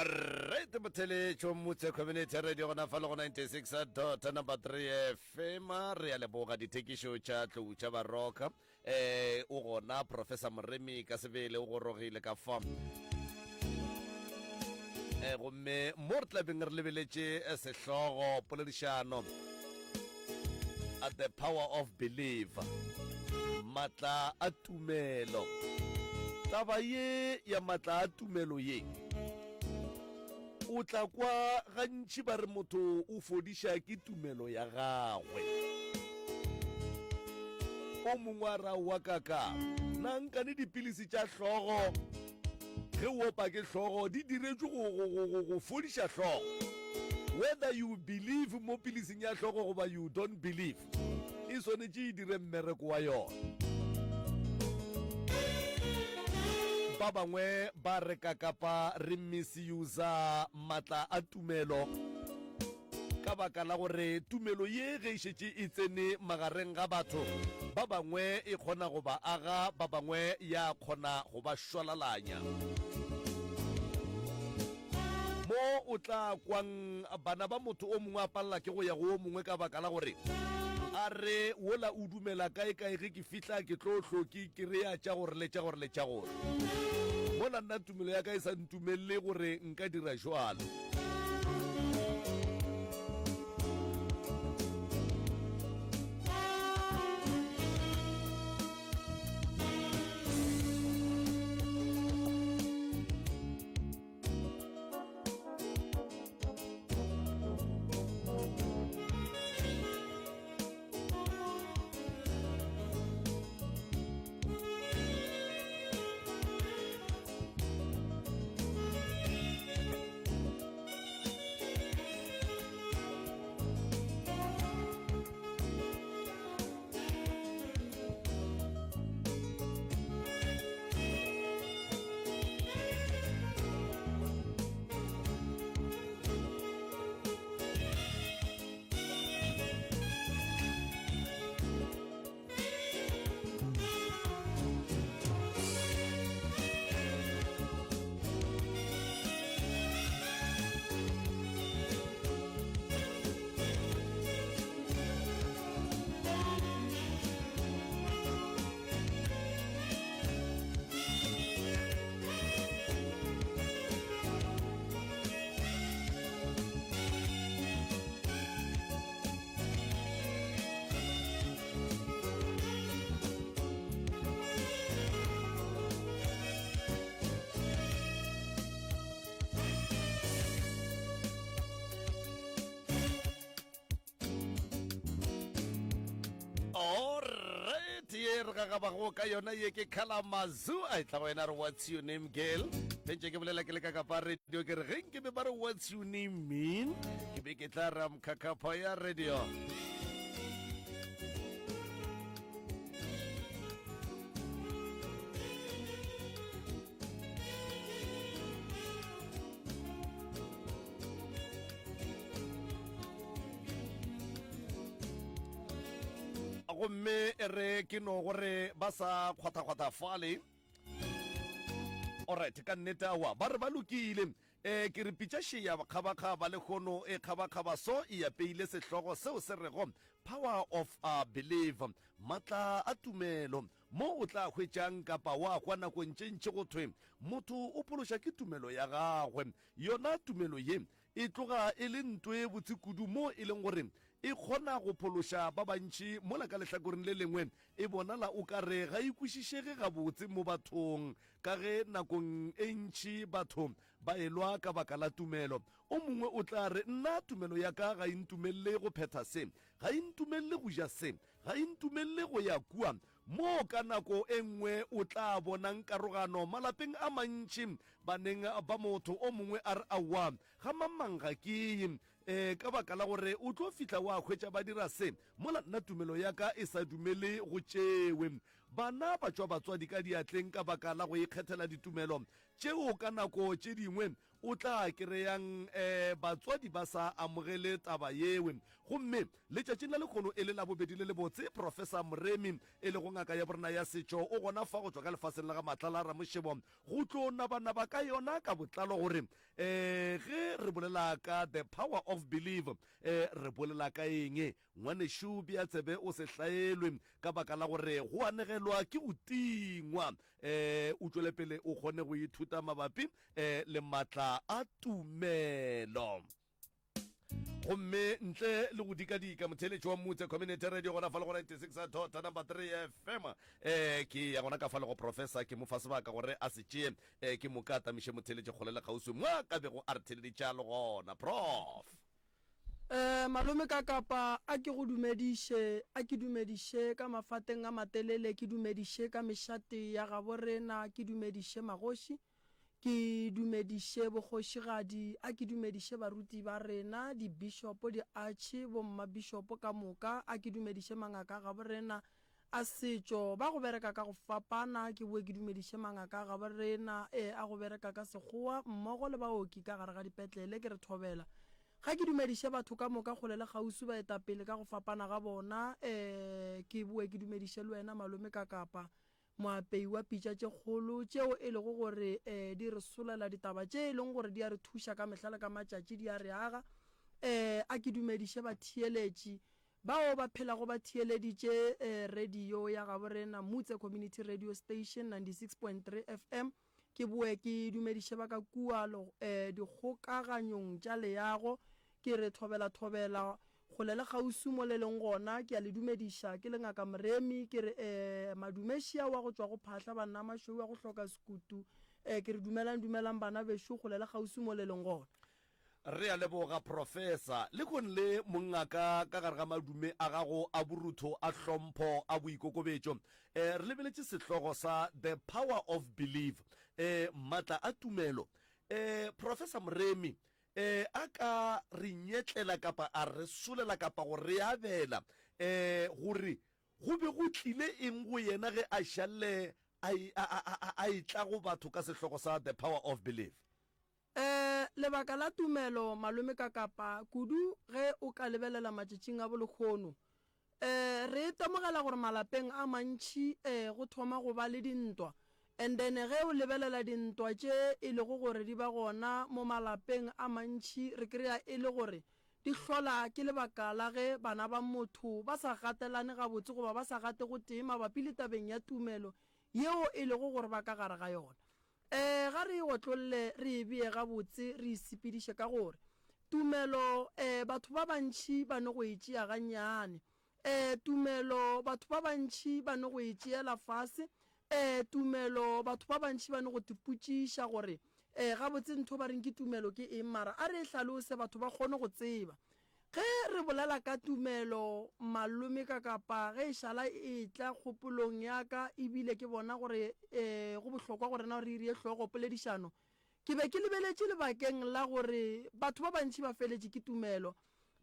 Right motheletšo Motse Community Radio gona fa le go 96 dot number 3 FM re a leboga dithekišo tša tlou tša baroka eh o gona Professor Moremi ka sebele o gorogile ka fa eh gomme mo re tlabeng re lebeletše eh, sehlogo poledišano at the power of belief matla a tumelo taba ye ya matla a tumelo ye o tla kwa gantši ba re motho o fodiša ke tumelo ya gagwe o mongwe a ra wa kaka na nkane dipilisi tša hlogo Ge o opa ke hlogo, di diretšwe go, go, go, go, go fodiša hlogo. Whether you believe mo pilising ya hlogo goba you don't believe, e swanetše e dire mmereko wa yona. Ba bangwe ba re kakapa re misusa matla a tumelo ka baka la gore tumelo ye ge e šetše e tsene magareng ga batho ba bangwe e kgona go ba aga, ba bangwe ya kgona go ba šwalalanya. Mo o tla kwang bana ba motho o mongwe a palela ke go ya go o mongwe ka baka la gore a re wola o dumela kae-kae ge ke fihla ke tlo hlo ke kry-a tša gore le tša gore le tša gore. Mola nna tumelo ya ka e sa ntumelele gore nka dira jwalo. Alright, ye re gagabago ka yona ye ke Kalamazoo a etla go yena re what's your name girl ge ntše ke bolela ke le ka kapa radio ke re ge nke be ba re what's your name mean ke be ke tla ra mkhakhapha ya radio gomme e re ke no gore ba sa kgwathakgwatha fale alright ka nnete awa ba re ba lokile um ke re pitša šeya kgabakgaba lehono e kgabakgaba so e apeile sehlogo seo se rego power of a belief matla a tumelo mo o tla hwetšang kapa wa kwa nakong tše ntši go thwe motho o phološa ke tumelo ya gagwe yona tumelo ye E tloga e le nto e botse kudu mo e leng gore e kgona go phološa ba bantši, mola ka lehlakoreng le lengwe e bonala o ka re ga e kwešišege gabotse mo bathong, ka ge nakong e ntši batho ba elwa ka baka la tumelo. O mongwe o tla re, Nna tumelo ya ka ga e ntumelele go phetha se, ga e ntumelele go ja se, ga e ntumelele go ya kua. Moo ka nako e nngwe o tla bonang karogano malapeng a mantši baneng ba motho o mongwe a re aowa ga mang-mang ga ke ye e, ka baka la gore o tlo fihla wa hwetša ba dira se mola nna tumelo ya ka e sa dumele go tšewe. Bana ba tšwa batswadi ka diatleng ka baka la go ikgethela ditumelo tšeo ka nako tše dingwe. o tla kereyang um batswadi ba sa amogele taba yewe. Gomme letšatšing la lekgono e le Labobedi le lebotse, Professor Moremi, e lego ngaka ya borena ya setšo, o gona fa go tšwa ka lefaseng la ga Matlala Ramošebo go tlo nabanaba ka yona ka botlalo gore um ge re bolela ka the power of belief um re bolela ka eng. Ngwanešu, bea tsebe o se hlaelwe ka baka la gore go anegelwa ke go tingwa. E, o tšwele pele o kgone go ithuta mabapi e, le matla a tumelo. Gomme ntle le go dikadika, motheeletši wa Mutse Community Radio gona fa le go 96 dot number 3 FM, e, ke ya gona ka fa le go Professor, ke mo fa sebaka gore a se tšee, e, ke moka a tamiše motheeletši kgole le kgauswi mo a ka bego a re theeleditše le gona. Prof. Eh, malome ka kapa a ke go dumediše, a ke dumediše ka mafateng a matelele, ke dumediše ka mešate ya gabo rena, ke dumediše magoši, ke dumediše bokgošigadi, a ke dumediše baruti ba rena, dibishopo, diarche, bommabišopo ka moka, a ke dumediše mangaka a gabo rena a setšo, ba go bereka ka go fapana, ke boe ke dumediše mangaka a gabo rena e a go bereka ka Sekgowa mmogo le baoki ka gare ga dipetlele, ke re thobela. Ga ke dumediše batho ka moka kgole le kgauswi, baetapele ka go fapana ga bona, e ke boe ke dumediše le wena malome ka Kapa, moapei wa pitša tše kgolo, tšeo e lego gore e di re solela ditaba tše e leng gore di a re thuša ka mehla le ka matšatši, di a re aga. E a ke dumediše batheeletši Bao ba phelago ba theeleditše radio ya gabo rena, Mutse Community Radio Station 96.3 FM. Ke boe ke dumediše ba ka kua dikgokaganyong tša leago, ke re thobela thobela kgole le kgauswi mo le leng gona, ke a le dumediša. Ke le Ngaka Moremi, ke re madumešia wa go tšwa go Phahla banna mašweu wa go hloka sekutu, ke re dumelang dumelang bana bešo kgole le kgauswi mo le leng gona. Re a leboga, Profesa. Lekhong le, mongaka, ka gare ga madume a gago a borutho, a hlompho, a boikokobetšo, eh, re lebeletše sehlogo sa The Power of Belief, eh, Matla a Tumelo. Eh, Profesa Moremi, eh, a ka re nyetlela kapa a re solela kapa go re abela, eh, gore go be go tlile eng go yena ge a šalle a, a, a, a, a etla go batho ka sehlogo sa The Power of Belief? Ee, lebaka la tumelo, malome ka kapa, kudu ge o ka lebelela matšatšing a bolekgono. Ee, re itemogela gore malapeng a mantši ee go thoma go ba le dintwa. And then ge o lebelela dintwa tše e lego gore di ba gona mo malapeng a mantši re kry-a e le gore di hlola ke lebaka la ge bana ba motho ba sa gatelane gabotse goba ba sa gate gotee mabapi le tabeng ya tumelo yeo e lego gore ba ka gare ga yona. Ee, ga re e otlolle, re e bee gabotse, re e sepediše ka gore tumelo, ee, batho ba bantši ba no go e tšea gannyane. Ee, tumelo, batho ba bantši ba no go e tšeela fase. Ee, tumelo, batho ba bantši ba no go tipotšiša gore, ee, gabotse ntho ba reng ke tumelo ke eng, mara a re e hlalose batho ba kgone go tseba. Ge re bolela ka tumelo, malome ka kapa ge e šala e etla kgopolong ya ka e bile ke bona gore go bohlokwa go rena gore re irie hlogo poledišano, ke be ke lebeletše lebakeng la gore batho ba bantši ba feletše ke tumelo,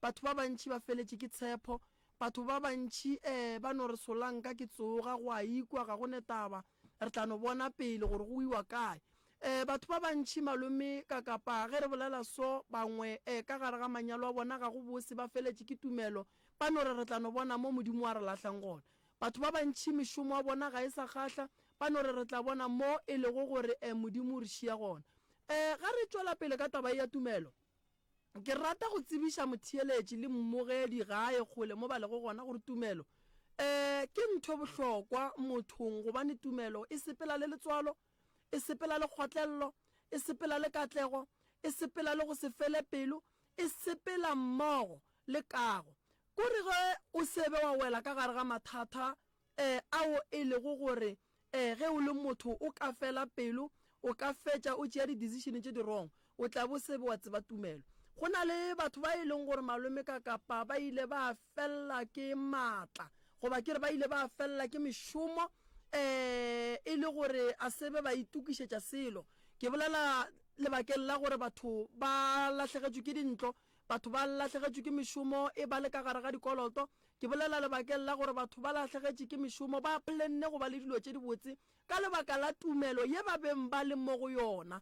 batho ba bantši ba feletše ke tshepo, batho ba bantši ba no re solanka ke tsoga, go a ikwa, ga go ne taba. Re tla no bona pele gore go iwa kae. E, batho ba bantši, malome ka kapa ge re bolela so, bangwe, e, ka gare ga manyalo a bona ga go bose, ba feletše ke tumelo, ba no re re tla no bona mo Modimo a re lahlang gona. Batho ba bantši mešomo ya bona ga e sa kgahla, ba no re re tla bona mo e lego gore, e, Modimo o re šia gona. E, ga re tšwela pele ka taba ye ya tumelo, Ke rata go tsebiša motheeletši le mmogedi gae kgole mo ba lego gona gore tumelo um ke ntho bohlokwa mothong gobane tumelo e sepela le letswalo, e sepela le kgotlello, e sepela le katlego, e sepela le go se fele pelo, e sepela mmogo le kago. Kore ge o se be wa wela ka gare ga mathata um ao e lego gore Ee, ge o le motho o ka fela pelo, o ka fetša o tšea di-decision tše di wrong, o tla bo se be wa tseba tumelo. Go na le batho ba e leng gore malome ka kapa ba ile ba felela ke maatla goba ke re ba ile ba felela ke mešomo um e le gore a se be ba itokišetša selo. Ke bolela lebakeng la gore batho ba lahlegetšwe ke dintlo, batho ba lahlegetšwe ke mešomo e ba le ka gare ga dikoloto, Ke bolela lebakeng la gore batho ba lahlegetše ke mešomo, ba plenne go ba le dilo tše dibotse ka lebaka la tumelo ye ba beng ba le mo go yona.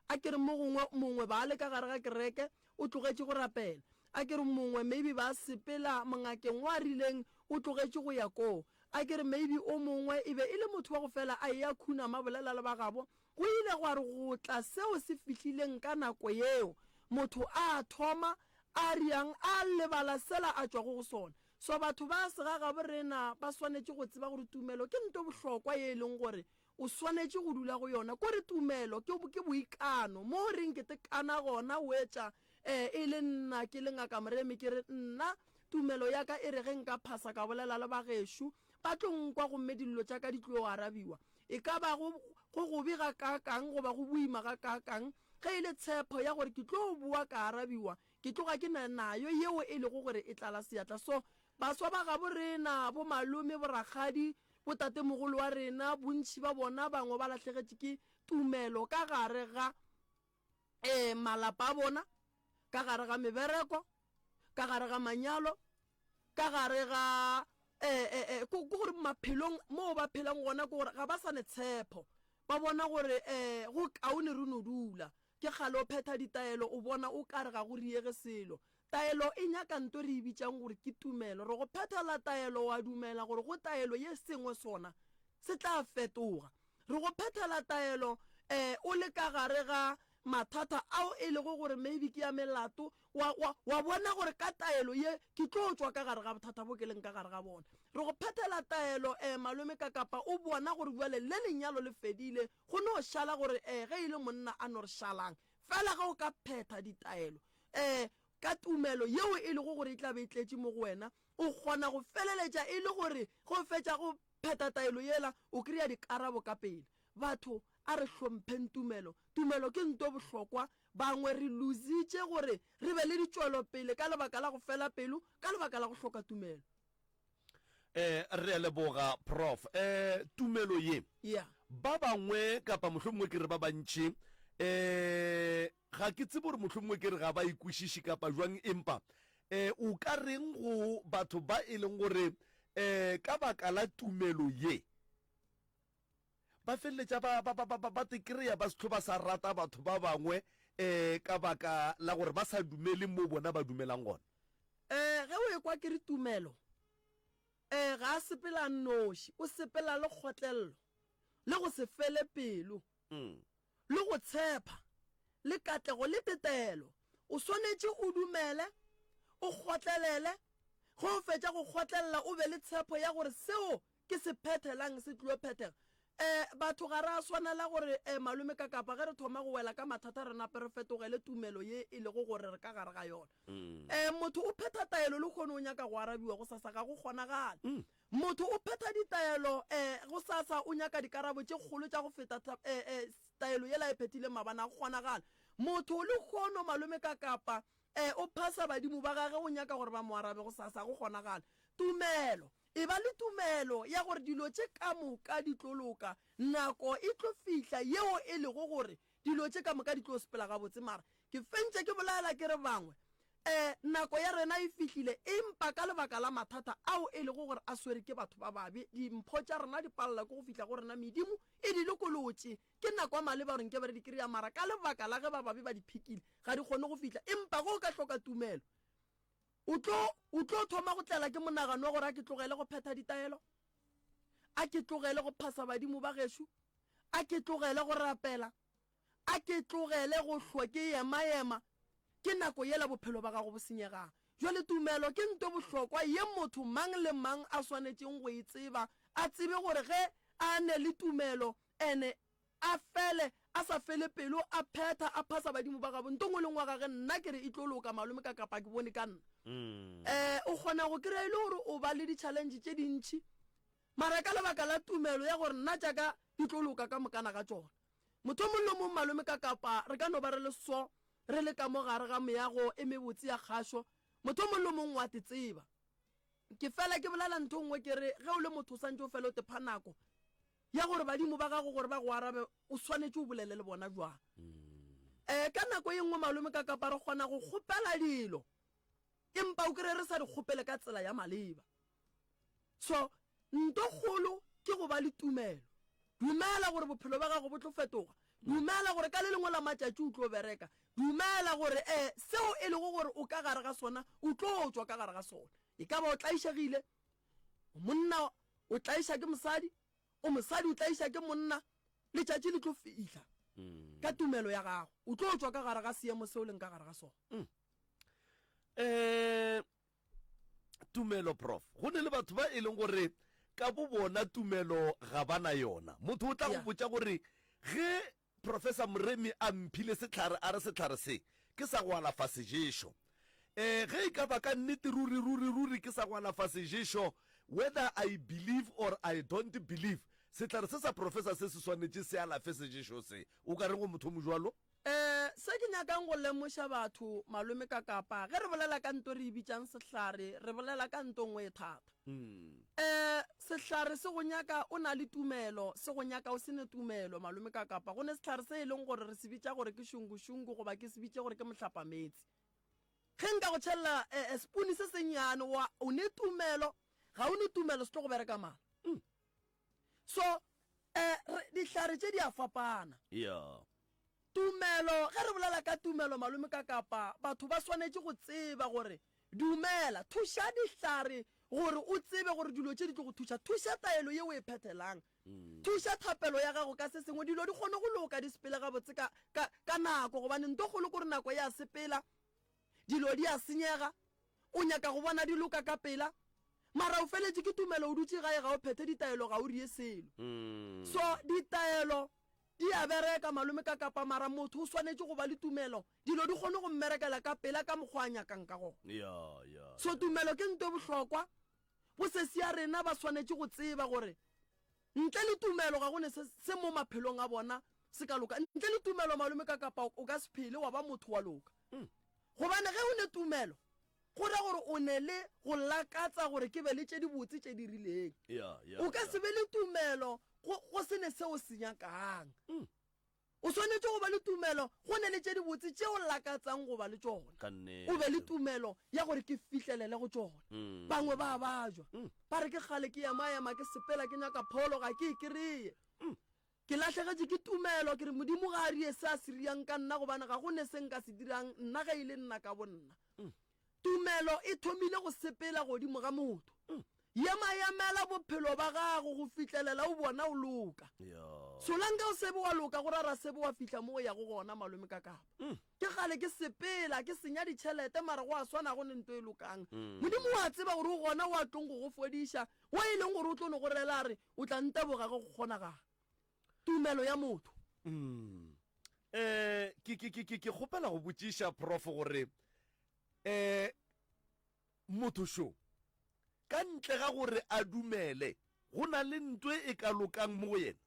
A ke re mo gongwe mongwe ba le ka gare ga kereke o tlogetše go rapela. A ke re mongwe maybe ba sepela mongakeng wa rileng o tlogetše go ya koo. A ke re maybe o mongwe e be e le motho wa go fela a eya khunama bolela le ba gabo. Go ile gwa re go tla seo se fihlileng ka nako yeo, motho a thoma a riang a lebala sela a tšwago go sona. So batho ba segagabo rena ba swanetše go tseba gore tumelo ke nto bohlokwa ye e leng gore O swanetše go dula go yona. Ko re tumelo ke, ke boikano. Mo o reng ke te kana gona o etša eh, e le nna ke le Ngaka Moremi ke re nna tumelo ya ka e re ge nka phasa ka bolela le bagešo ba tlo nkwa gomme dillo tša ka di tlo arabiwa. E ka ba go, go gobe gakaakang goba go boima gakaakang ge e le tshepo ya gore ke tlo boa ka arabiwa ke tloga ke na nayo yeo e lego gore e tlala seatla. So baswa ba gabo rena, bo malome, bo rakgadi, Botatemogolo wa rena, bontši ba bona bangwe ba lahlegetše ke tumelo ka gare ga e, malapa a bona, ka gare ga mebereko, ka gare ga manyalo, ka gare ga e, e, e, ko gore maphelong moo ba phelang gona ke gore ga ba sa ne tshepo. Ba bona gore e, go kaone re no dula. Ke kgale o phetha ditaelo o bona o kare ga go riege selo. Taelo e nyaka nto re e bitšang gore ke tumelo. Re go phethela taelo wa dumela gore go taelo ye sengwe sona se tla fetoga. Re go phethela taelo eh o le ka gare ga mathata ao e lego gore maybe ke ya melato wa, wa, wa bona gore ka taelo ye ke tlo tšwa ka gare ga bothata bo ke leng ka gare ga bona. Re go phethela taelo eh malome ka kapa o bona gore bjale le lenyalo le fedile go no šala gore eh ge e le monna a no re šalang. Fela ge o ka phetha ditaelo um ka tumelo yeo e lego gore e tla be e tletše mo go wena, o kgona go feleletša e le gore ge o fetša go phetha taelo yela, o kry-a dikarabo ka pele. Batho, a re hlompheng tumelo. Tumelo ke nto bohlokwa. Bangwe re lositše gore re be le ditšwelopele ka lebaka la go fela pelo, ka lebaka la go hloka tumelo. Eh, re a leboga Prof. Eh, tumelo ye. Yeah. Ba bangwe kapa mohlomongwe ke re ba bantši eh ga ke tsebe gore mohlomongwe ke re ga ba ikwešiše kapa jwang empa eh o ka reng go batho ba e leng gore eh ka baka la tumelo ye ba feleletša ba ba ba ba ba te kry-a ba se ba sa rata batho ba bangwe eh ka baka la gore ba sa dumele mo bona ba dumelang gona. Eh, ge o ekwa ke re tumelo, eh, ga a sepela a nnoši, o sepela le kgotlello, le go se fele pelo, le go tshepa, le katlego, le tetelo. O swanetše o dumele, o kgotlelele, ge o fetša go kgotlelela o be le tshepo ya gore seo ke se phethelang se tlilo phethega. Eh, batho ga ra swanela gore eh, malome ka kapa ge re thoma go wela ka mathata re nape re fetogele tumelo ye e lego gore re ka gare ga yona. Eh, motho o phetha taelo lehono o nyaka go arabiwa gosasa ga go kgonagale. Motho o phetha ditaelo eh, gosasa o nyaka dikarabo tše kgolo tša go feta eh, eh, taelo yela e phethileng maabane ga go kgonagale. Motho lehono malome ka kapa eh, o phasa badimo ba gage o nyaka gore ba mo arabe gosasa ga go kgonagale. Tumelo Eba le tumelo ya gore dilo tše ka moka di tlo loka. Nako e tlo fihla yeo e lego gore dilo tše ka moka di tlo sepela gabotse. Mara ke fentše ke bolela ke re bangwe, E, nako ya rena e fihlile, empa ka lebaka la mathata ao e lego gore a swere ke batho ba babe, dimpho tša rena di palela ke go fihla go rena. Medimo e di lokolotše. Ke nako ya maleba gore nke be re di kry-a, mara ka lebaka la ge ba babe ba di phikile, ga di kgone go fihla. Empa ge o ka hloka tumelo, O tlo, o tlo thoma go tlela ke monagano wa gore a ke tlogele go phetha ditaelo? A ke tlogele go phasa badimo ba gešo? A ke tlogele go rapela? A ke tlogele go hlwa ke ema-ema? Ke nako yela bophelo ba gago bo senyegang. Jwale tumelo ke nto bohlokwa ye motho mang le mang a swanetšeng go e tseba, a tsebe gore ge a ne le tumelo ene A fele a sa fele pelo, a phetha, a phasa badimo ba gabo. Nto ngwe le ngwe gage nna ke re e tlo loka malome ka kapa ke bone ka nna. Eh, o kgona go kry-a e le gore o ba le di-challenge tše dintši, mara ka lebaka la tumelo ya gore nna tša ka di tlo loka ka mokana ga tšona. Motho o mong le mong malome ka kapa re ka no ba re le so, re le ka mo gare ga meago e mebotse ya kgašo, motho o mong le mong wa te tseba. Ke fela ke bolela ntho nngwe ke re ge o le motho o santše o fele o te pha nako ya gore badimo ba gago gore ba go arabe o swanetše o bolele le bona bjang. Um ka nako ye nngwe malome ka kapa re kgona go kgopela dilo empa o kry-e re sa di kgopele ka tsela ya maleba. So nto kgolo ke go ba le tumelo. Dumela gore bophelo ba gago bo tlo fetoga. Dumela gore ka le lengwe la matšatši o tlo bereka. Dumela gore um seo e lego gore o ka gare ga sona, o tlo tšwa ka gare ga sona. E ka ba o tlaišegile, o monna o tlaiša ke mosadi, o mosadi o tlaiša ke monna, letšatši le tlo fihla ka tumelo ya gago, o tlo tšwa ka gare ga seemo seo o leng ka gare ga sona. Um tumelo prof go ne le batho ba e leng gore ka bo bona tumelo ga ba na yona motho o tla go botša gore ge professor moremi a mphile sehlare a re sehlare se ke sa go alafa seješo um ge e ka ba ka nnete ruri ruri ruri ke sa go alafa seješo whether i believe or i don't believe sehlare se sa professor se se swanetše se alafe seješo se o ka reng go motho o mojwalo E, se ke nyakang go lemoša batho, malome ka kapa, ge re bolela ka nto re e bitšang sehlare, re bolela ka nto nngwe e thata. E, sehlare se go nyaka o na le tumelo, se go nyaka o se ne tumelo, malome ka kapa. Go ne sehlare se e leng gore re se bitša gore ke šungušungu goba ke se bitše gore ke mohlapameetse. Ge nka go tšhelela e, e, sepuni se sennyane, wa, o ne tumelo, ga o ne tumelo, se tlo go bereka mala. So, eh, re, dihlare tše di a fapana. Yeah. Tumelo, ge re bolela ka tumelo, malome ka kapa, batho ba swanetše go tseba gore, dumela, thuša dihlare gore o tsebe gore dilo tše di tlo go thuša. Thuša taelo ye o e phethelang. Thuša thapelo ya gago ka se sengwe, dilo di kgone go loka, di sepele gabotse ka, ka, ka nako, gobane nto kgolo ke gore nako e a sepela. Dilo di a senyega, o nyaka go bona di loka ka pela, mara o feletše ke tumelo, o dutše gae ga o phethe ditaelo, ga o rie selo. So ditaelo di a bereka malome ka kapa, mara motho o swanetše go ba le tumelo, dilo di kgone go mmerekela ka pela ka mokgwa a nyakang ka gona. So tumelo ke nto e bohlokwa, bosesi ya rena ba swanetše go tseba gore Ntle le tumelo ga go ne se, se mo maphelong a bona se ka loka. Ntle le tumelo, malome ka kapa, o ka se phele wa ba motho wa loka. Gobane ge o ne tumelo, go ra gore o ne le go lakatsa gore ke be le tše dibotse tše di rileng. O ka se be le tumelo go, go se ne se o se nyakang. O swanetše go ba le tumelo go ne le tše dibotse tše o lakatsang go ba le tšona. O be le tumelo ya gore ke fihlelele go tšona. Bangwe ba a bajwa. Ba re ke kgale ke ema-ema ke sepela ke nyaka pholo ga ke e kreye. Ke lahlegetše ke tumelo, ke re Modimo ga a rie se a se riang ka nna gobane ga go ne se nka se dirang nna ge e le nna ka bonna. Tumelo e thomile go sepela godimo ga motho. Yema-yemela bophelo ba gago go fihlelela o bona o loka. Solanka o sebe wa loka go rara sebe wa fihla mo o yago gona, malome ka kapa. Ke kgale ke sepela, ke senya ditšhelete mara go a swana go ne nto e lokang. Modimo o a tseba gore o gona o a tlong go go fodiša, wo e leng gore o tlo no go rela a re, O tla nteboga ge go kgonagala. Tumelo ya motho. Um, ke, ke, ke, ke, ke kgopela go botšiša prof gore um motho šo ka ntle ga gore a dumele go na le nto e ka lokang mo go yena?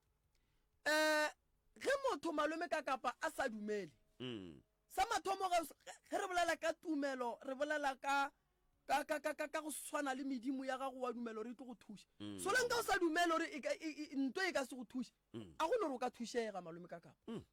Um ge motho malome ka kapa a sa dumele, mm. sa mathomo ge, ge re bolela ka tumelo re bolela ka ka ka ka ka ka go swana le medimo ya gago wa dumela gore e tlo go thuša. Mm. Solanka o sa dumele gore e e, e, nto e ka se go thuše, mm. a go no gore o ka thušega malome ka kapa. Mm.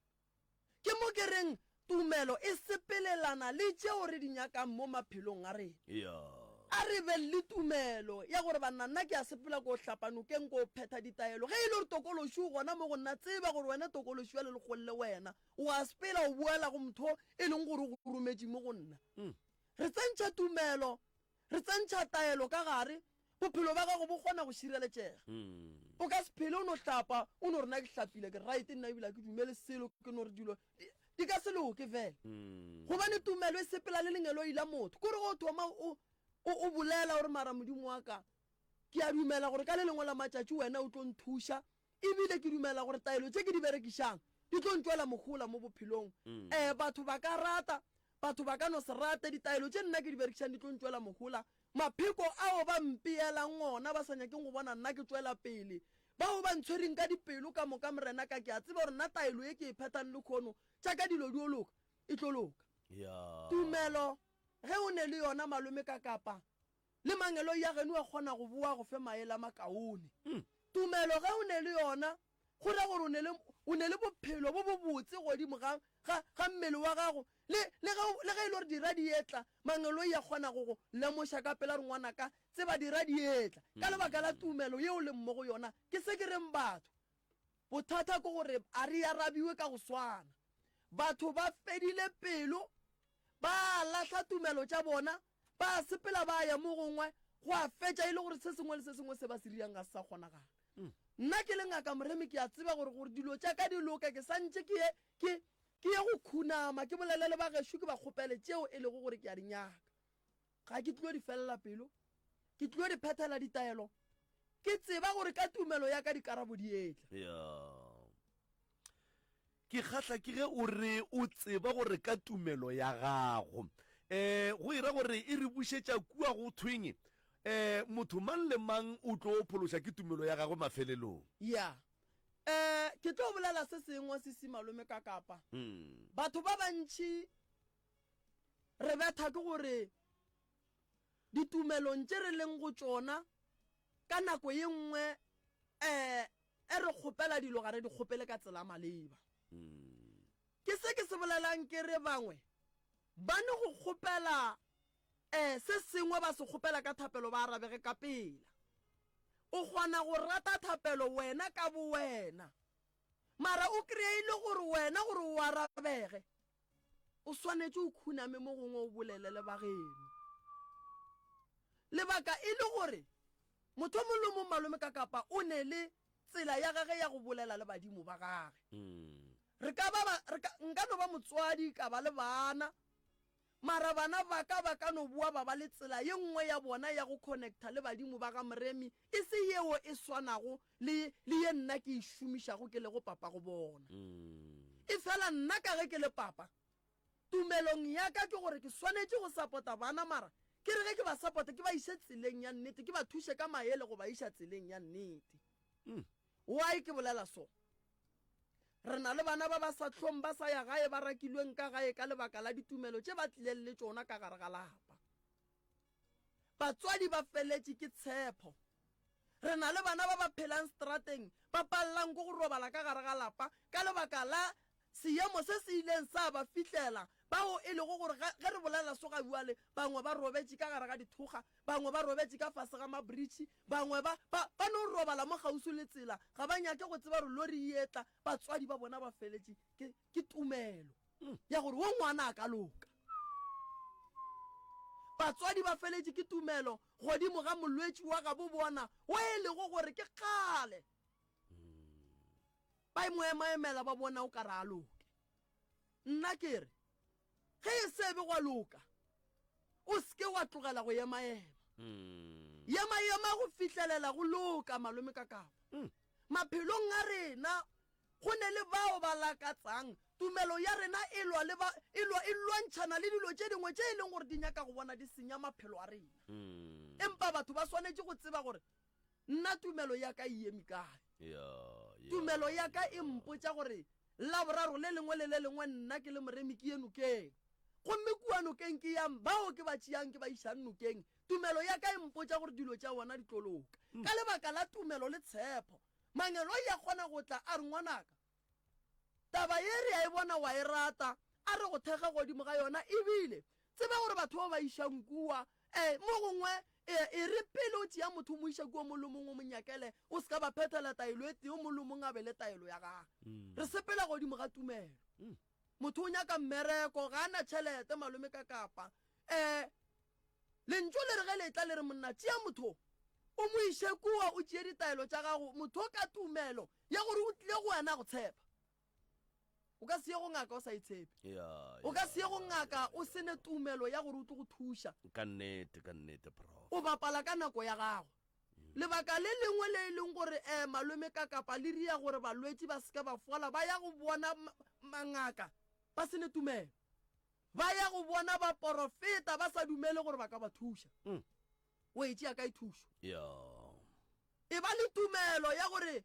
Ke mo ke reng tumelo e sepelelana le tšeo re di nyakang mo maphelong a rena. Yeah. A re be le tumelo ya gore banna nna ke a sepela ko hlapa nokeng ko phetha ditaelo. Ge e le gore tokološi o gona mo go nna, tseba gore wena tokološi bjale le kgolle wena. O a sepela o boela go motho e leng gore o go rometše mo go nna. Mm. Re tsentšha tumelo, re tsentšha taelo ka gare, bophelo ba gago bo kgona go šireletšega. O ka se phele o no hlapa, o no re nna ke hlapile, ke right, nna ebile ga ke dumele selo, ke no re dilo di, di ka se loke fela. Gobane tumelo e sepela le lengeloi la motho. Kore ge o thoma o, o, o bolela o re mara Modimo wa ka, ke a dumela gore ka le lengwe la matšatši wena o tlo nthuša, E bile ke dumela gore taelo tše ke di berekišang di tlo ntšwela mohola mo bophelong. Ee, batho ba ka rata, batho ba ka no se rate, ditaelo tše nna ke di berekišang di tlo ntšwela mohola. Mapheko ao ba mpeelang ona ba sa nyakeng go bona nna ke tšwela pele, bao ba ntshwereng ka dipelo ka moka, Morenaka, ke a tseba gore nna taelo ye ke e phethang lehono, tša ka dilo di o loka, e tlo loka. Tumelo, ge o ne le yona, malome ka kapa, Le mangeloi a geno a kgona go boa go fe maele a makaone. Tumelo ge o ne le yona, go ra gore o ne le, o ne le bophelo bo bobotse godimo ga, ga, ga mmele wa gago. Le, le ge, le ge e le gore dira di etla, mangeloi a kgona go go lemoša ka pela gore ngwanaka, tseba dira di etla. Ka lebaka la tumelo ye o leng mo go yona, ke se ke reng batho. Bothata ke gore a re arabiwe ka go swana. Batho ba fedile pelo, ba lahla tumelo tša bona, ba sepela ba ya mo gongwe, go a fetša e le gore se sengwe le se sengwe se ba se dirang ga se sa kgonagala. Nna ke le Ngaka Moremi ke a tseba gore gore dilo tša ka di loke ke sa ntše ke ye ke ke ye go khunama ke bolele le ba gešo ke ba kgopele tšeo e lego gore ke a di nyaka. Ga ke tlilo di felela pelo, ke tlilo di phethela ditaelo, ke tseba gore ka tumelo ya ka dikarabo di etla. Ya. Ke kgahla ke ge o re o tseba gore ka tumelo ya gago. E, go e ra gore e re bušetša kua go thweng, e, motho mang le mang o tlo phološa ke tumelo ya gagwe mafelelong. Ya. E, ke tlo bolela se sengwe, Sisi Malome Kakapa. Batho ba bantši re betha ke gore ditumelong tše re leng go tšona ka nako ye nngwe um e re kgopela dilo ga re di kgopele ka tsela maleba. Ke se ke se bolelang ke re bangwe ba ne go kgopela um se sengwe ba se kgopela ka thapelo ba arabege ka pela. O kgona go rata thapelo wena ka bowena mara o kry-e le gore wena gore o arabege O swanetše o khuname mo gongwe o bolele le ba geno. Lebaka e le gore motho o mongwe le o mongwe malome ka kapa o ne le tsela ya gage ya go bolela le badimo ba gage. Re ka ba ba, re ka, nka no ba motswadi ka ba le bana, mara bana ba ka ba ka no boa ba ba le tsela ye nngwe ya bona ya go connecta le badimo ba ga Moremi e se yeo e swanago le, le ye nna ke e šomišago ke lego papa go bona. Efela nna ka ge ke le papa, tumelong ya ka ke gore ke swanetše go sapota bana mara ke re ge ke ba sapota ke ba iše tseleng ya nnete, ke ba thuše ka maele go ba iša tseleng ya nnete. Why ke bolela so? Re na le bana ba ba sa hlong ba sa ya gae ba rakilweng ka gae ka lebaka la ditumelo tše ba tlileng le tšona ka gare ga lapa. Batswadi ba feletše ke tshepo. Re na le bana ba ba phelang strateng ba palelang ke go robala ka gare ga lapa ka lebaka la seemo se se ileng sa ba fihlela, bao e lego gore ge re bolela so ga bjale bangwe ba robetše ka gare ga dithokga, bangwe ba robetše ka fase ga mabritšhi, bangwe ba, ba, ba no robala mo kgauswi le tsela, ga ba nyake go tseba gore lori e etla. Batswadi ba bona ba feletše ke, ke tumelo. ya gore wo ngwana a ka loka. Batswadi ba feletše ke tumelo godimo ga molwetši wa gabo bona wo e lego gore ke kgale ba mo emaemela ba bona o ka re a loke. Nna ke re ge e se be gwa loka o se ke wa tlogela go emaema. Emaema go fihlelela go loka malome ka kapa. Maphelong a rena Go ne le bao ba lakatsang. Tumelo ya rena e lwa le ba, e lwa, e lwantšhana le dilo tše dingwe tše e leng gore di nyaka go bona di senya maphelo a rena. Empa batho ba swanetše go tseba gore nna tumelo ya ka e eme kae. Tumelo ya ka e mpotša gore Laboraro le lengwe le le lengwe nna ke le moremi ke ye nokeng. Gomme kua nokeng ke yang bao ke ba tšeang ke ba išang nokeng. Tumelo ya ka e mpotša gore dilo tša bona di tlo loka. Ka lebaka la tumelo le tshepo. Mangeloi a kgona go tla a re, Ngwanaka, taba ye re a e bona wa e rata, a re go thekge godimo ga yona, ebile tseba gore batho bao ba išang kua, e, mo gongwe, e, e re pele o tšea motho o mo iša kua mong le mongwe o mo nyakele, o se ka ba phethela taelo e tee, o mong le mongwe a be le taelo ya gagwe. Re sepela godimo ga tumelo. Motho o nyaka mmereko, ga a na tšhelete, malome ka kapa, e, Lentšu le re ge le etla le re, Monna, tšea motho o mo iše kua, o tšee ditaelo tša gago, motho ka tumelo ya gore o tlile go wena a go tshepa. O ka se ye go ngaka o sa e tshepe. O ka se ye go ngaka o se ne tumelo ya gore o tlo go thuša. Ka nnete, ka nnete, Prof. O bapala ka nako ya gago. Lebaka le lengwe le e leng gore um malome ka kapa le ria gore balwetši ba se ke ba fola, ba ya go bona mangaka ba se ne tumelo. Ba ya go bona baporofeta ba sa dumele gore ba ka ba thuša. Mm. O e tšea kae thušo? E ba le tumelo ya gore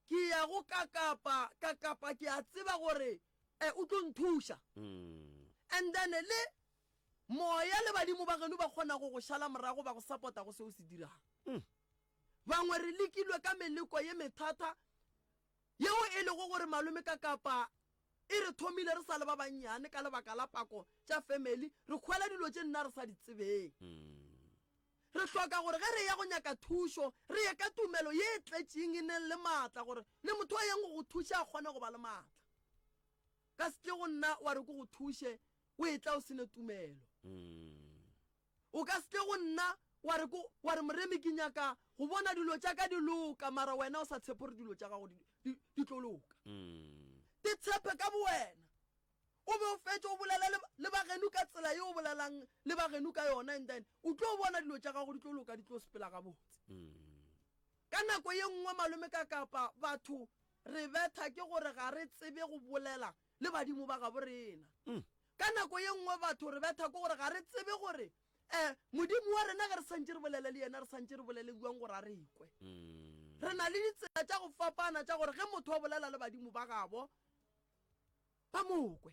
ke ya go kakapa, kakapa ke a tseba gore eh, o tlo nthuša. Mm. And then le moya le badimo ba geno ba kgona go go šala morago ba go support-a go se o se dirang. Mm. Bangwe re lekilwe ka meleko ye methata yeo e lego gore malome ka kapa E re thomile re sa le ba bannyane ka lebaka la pako tša family, re hwela dilo tše nna re sa di tsebeng. Re. Re hloka gore ge re eya go nyaka thušo, re ye ka tumelo ye e tletšeng e neng le maatla gore le motho a yang go go thuša a kgone go ba le maatla. Ka se tle go nna wa re ke go thuše o etla o se ne tumelo. O ka se tle go nna wa re ko wa re Moremi ke nyaka go bona dilo tša ka di loka mara wena o sa tshepe gore dilo tša gago di, di, di tlo loka. Te tshepe ka bowena. O be o fetše o bolele le, le bageno ka tsela ye o bolelang le bageno ka yona and then o tlo bona dilo tša gago di tlo loka di tlo sepela gabotse. Ka nako ye nngwe malome ka kapa batho re betha ke gore ga re tsebe go bolela le badimo ba gabo rena. Ka nako ye nngwe batho re betha ke gore ga re tsebe gore um Modimo wa rena ge re santše re bolele le yena re santše re bolele bjang gore a re kwe. Re na le ditsela tša go fapana tša gore ge motho a bolela le badimo ba gabo ba mo kwe.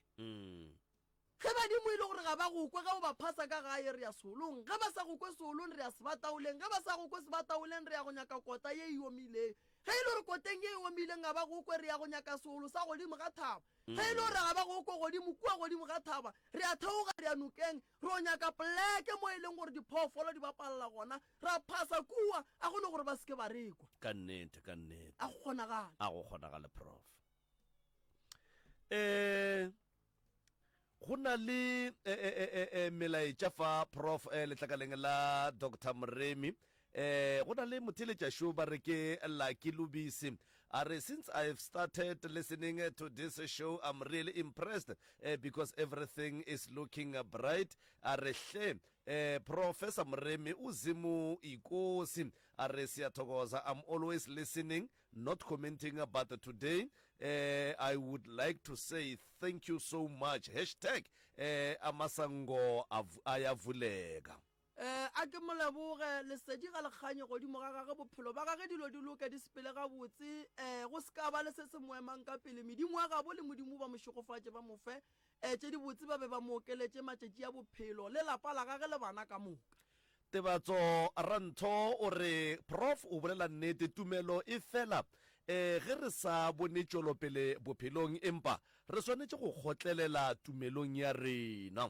Ge badimo e le gore ga ba go kwe ge o ba phasa ka gae re ya seolong, ge ba sa go kwe seolong re ya sebataoleng, ge ba sa go kwe sebataoleng re ya go nyaka kota ye e omileng. Ge e le gore koteng ye e omileng ga ba go kwe re ya go nyaka seolo sa godimo ga thaba. Ge e le gore ga ba go kwe godimo kua godimo ga thaba re a theoga re ya nokeng re yo nyaka poleke mo e leng gore diphoofolo di bapalela gona ra phasa kua, a go no gore ba se ke ba re kwa. Ka nnete, ka nnete. A go kgonagale. A go kgonagale, Prof. Eh, go na le eh, eh, eh, eh, eh, melaetša fa prof eh, letlakaleng la dr moremi eh, go na le motheletšašo ba re ke lucky lubisi a re since i have started listening to this show i'm really impressed eh, because everything is looking bright a re hle eh, professor moremi o zimu ikosi a re siyathokoza i'm always listening Not commenting but today eh, I would like to say thank you so much hashtag eh, amasango ayavuleka. Eh, a ke mo leboge, lesedi ga le kganye godimo ga gage, bophelo ba gage dilo di loke di sepele gabotse, eh, go se ka ba le se se mo emang ka pele, medimo wa gabo le Modimo ba mo šegofatše ba mo fe eh, tše dibotse ba be ba mo okeletše matšatši a bophelo le lapa la gage le bana ka moka. Tebatso Rantho o re, Prof o bolela nnete, tumelo e fela e ge re sa bone tšwelopele bophelong, empa re swanetše go kgotlelela tumelong ya rena.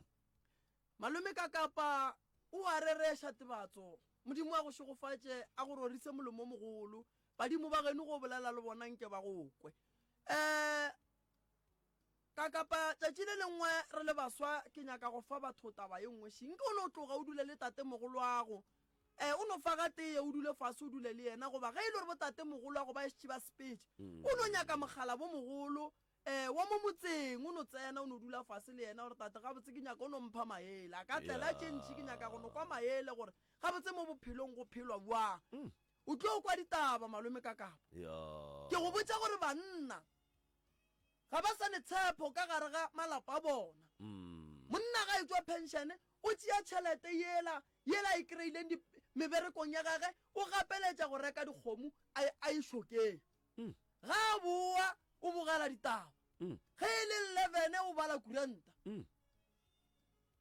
Malome Kakapa o a rereša Tebatso, Modimo a go šegofatše, a go rorise molomo o mogolo, badimo ba geno go bolela le bona nke ba go kwe. Um Ka kapa tšatši le lengwe re le baswa ke nyaka go fa batho taba ye nngwe še. Nke o no tloga o dule le tatemogoloago. E, o no fa gatee o dule fase o dule le yena goba ge e le gore bo tatemogoloago ba šetše ba sepetše, o no nyaka mogala bo mogolo e, wa mo motseng o no tsena o no dula fase le yena gore tate gabotse ke nyaka o no mpha maele. A ka tlela tše ntši ke nyaka go no kwa maele gore gabotse mo bophelong go phelwa bjang. O tlo kwa ditaba malome ka kapa. Ke go botša gore banna Ga ba sa ne tshepo ka gare ga malapa a bona. Monna ga etšwa pension o tšea tšhelete yela yela a e kreileng di meberekong ya gage o gapeletša go reka dikgomo a a ye šokeng. Ga a boa o bogela ditaba. Ge e le 11 o bala kuranta.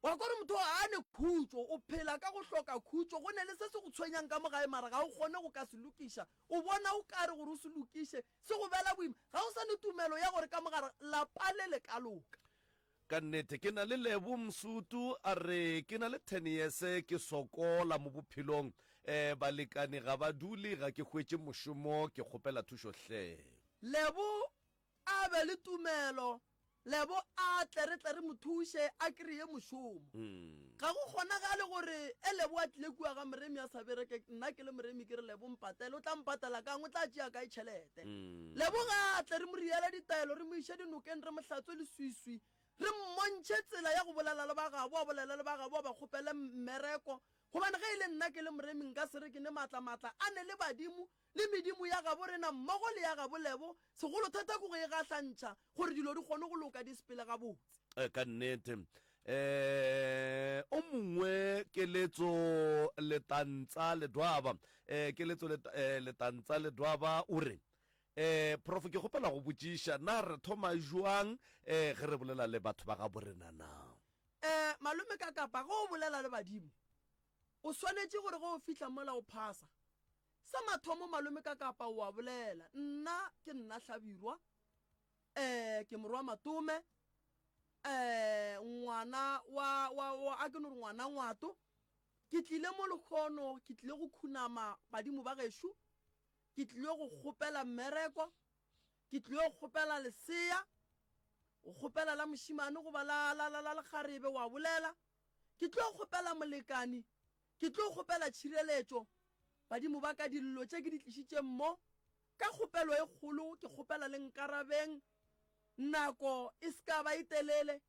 Wa kwa gore motho ga a ne khutšo, o phela ka go hloka khutšo, go ne le se se go tshwenyang ka mo gae mara ga o kgone go ka se lokiša, o bona o kare gore o se lokiše se go bela boima, ga o sa ne tumelo ya gore ka mo gare lapa le le ka loka. Ka nnete ke na le Lebo Msutu a re ke na le ten years ke sokola mo bophelong eh balekane ga ba dule ga ke hwetše mošomo ke kgopela thušo hle. Lebo A be le tumelo, Lebo a tle re tle re mo thuše a kreye mošomo. Ga go kgonagale gore e Lebo a tlile kua ga Moremi a sa bereke, nna ke le Moremi ke re Lebo mpatele, o tla mpatela kang, o tla tšea kae tšhelete? Lebo ga a tle re mo riele ditaelo, re mo iše dinokeng, re mo hlatswe leswiswi, re mmontšhe tsela ya go bolela le ba gabo, a bolele le ba gabo, a ba kgopele mmereko. Gobane ge e le nna ke le Moremi nka se re ke ne maatla, maatla a ne le badimo le medimo ya gabo rena mmogo le ya gabo Lebo, segolothata ke go e gahlantšha gore dilo di kgone go loka di sepele gabotse. E, ka nnete. E, o mongwe Keletso Letantsa Ledwaba, e, Keletso Let, e, Letantsa Ledwaba o re, E, Prof, ke kgopela go botšiša, na re thoma jwang e, ge re bolela le batho ba gabo rena na? E, malome ka kapa ge o bolela le badimo, o swanetše gore ge o fihla mola o phasa, Sa mathomo malome ka kapa o a bolela, nna ke nna Hlabirwa, eh, ke morwa Matome, eh, ngwana wa, wa, wa, a ke no re ngwana Ngwato. Ke tlile mo lehono, ke tlile go khunama badimo ba gešo, ke tlile go kgopela mmereko, ke tlile go kgopela lesea, go kgopela la mošemane goba la, la, la, la lekgarebe, wa bolela, ke tlo kgopela molekani, ke tlo kgopela tšhireletšo. Badimo ba ka, dillo tše ke di tlišitšeng mo, ka kgopelo e kgolo, ke kgopela le nkarabeng, nako e se ka ba e telele.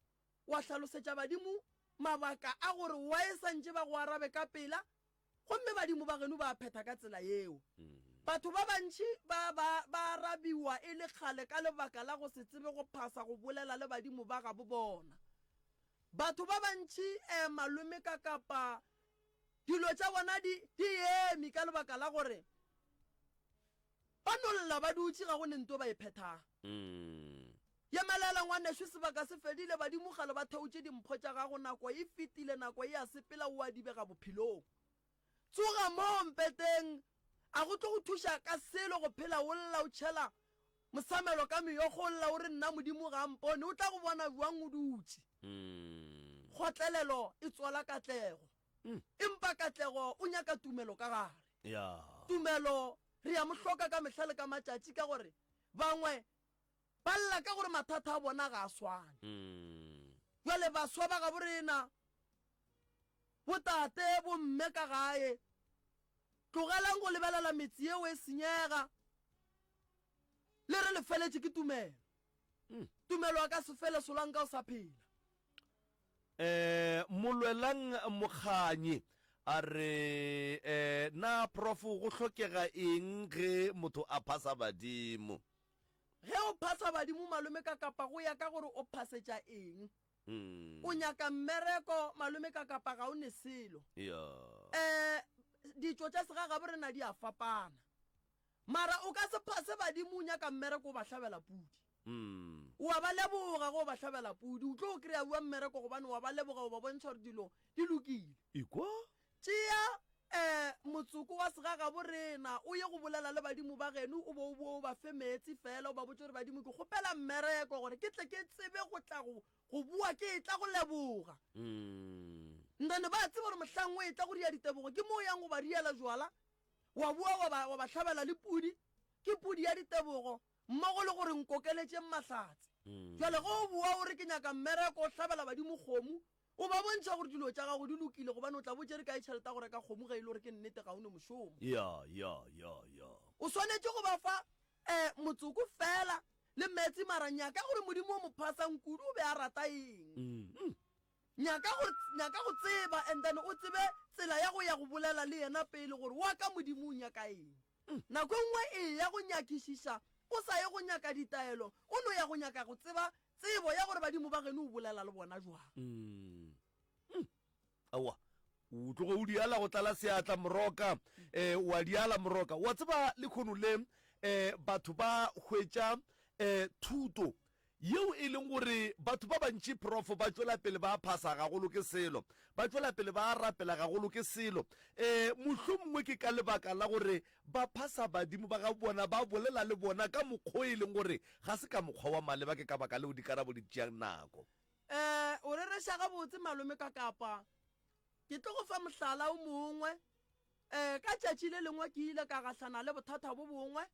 Wa hlalosetša badimo mabaka a gore why e sa ntše ba go arabe ka pela, gomme badimo ba geno ba phetha ka tsela yeo. Batho ba bantši ba ba ba arabiwa e le kgale ka lebaka la go se tsebe go phasa go bolela le badimo ba gabo bona. Batho ba bantši eh malome ka kapa dilo tša bona di di eme ka lebaka la gore ba no lla ba dutše ga go ne nto ba e phethang. Yemelela ngwanešu sebaka se fedile badimo kgale ba theotše dimpho tša gago nako e fetile nako e a sepela o a dibega bophelong. Tsoga moo mpeteng a go tlo go thuša ka selo go phela o lla o tšhela mosamelo ka meokgo o lla o re nna Modimo ga a mpone o tla go bona bjang o dutše. Kgotlelelo e tswala katlego empa katlego o nyaka tumelo ka gare. Tumelo re ya mo hloka ka mehla le ka matšatši ka gore bangwe Ba lla ka gore mathata a bona ga a swane. Bjale baswa ba gabo rena, botate, bomme ka gae, tlogelang go lebelela metse yeo e senyega, le re le feletše ke tumelo. Tumelo a ka se fele solanka o sa phela. Um Molwelang Mokganyi a re, um Na prof go hlokega eng ge motho a phasa badimo? Ge o phasa badimo malome ka kapa go ya ka gore o phasetša eng. O nyaka mmereko malome ka kapa ga o ne selo. Um ditšo tša segagabo rena di a fapana. Mara o ka se phase badimo o nyaka mmereko o ba hlabela pudi. O a ba leboga ge o ba hlabela pudi. O tlo o kry-a bua mmereko gobane wa ba leboga o ba bontšha gore dilo di lokile. Ekwa. Tšea um motsoko wa segagabo rena o ye go bolela le badimo ba geno, o bo o boe o ba fe meetse feela, o ba botše gore, Badimo, ke kgopela mmereko gore ke tle ke tsebe go tla go, go boa ke etla go leboga. Nrene ba tseba gore mohlang o etla go ria ditebogo ke mo o yang go ba riela jwala, wa boa wa ba, wa ba hlabela le pudi, ke pudi ya ditebogo, mmogo le gore nkokeletšeng mahlatse. Bjale ge o boa o re ke nyaka mmereko, o hlabela badimo kgomo, O ba bontšha gore dilo tša gago di lokile gobane o tla bo tšere kae tšhelete ya go reka kgomo ge e le gore ke nnete ga o ne mošomo. Ya, ya, ya, ya. O swanetše go ba fa um motsoko feela le meetse mara nyaka gore Modimo o mo phasang kudu o be a rata eng. Nyaka go, nyaka go tseba and then o tsebe tsela ya go ya go bolela le yena pele gore wa ka Modimo o nyaka eng. Nako e nngwe eya go nyakišiša o sa ye go nyaka ditaelo, o no ya go nyaka go tseba tsebo ya gore badimo ba geno o bolela le bona jwang. Mm. Mm. Aowa, o tloge o diala go tlala seatla moroka, eh, wa diala moroka. Wa tseba lekhono le eh, batho ba hwetša eh, thuto yeo e leng gore batho ba bantši prof ba tšwela pele ba phasa gagolo ke selo, ba tšwela pele ba rapela gagolo ke selo. Um mohlomongwe ke ka lebaka la gore ba phasa badimo ba ga bona, ba bolela le bona ka mokgwa o e leng gore ga se ka mokgwa wa maleba, ke ka baka leo dikarabo di tšeang nako. Um o rereša gabotse malome ka kapa. Ke tlo go fa mohlala o mongwe. Um ka tšatši le lengwe ke ile ka gahlana le bothata bo bongwe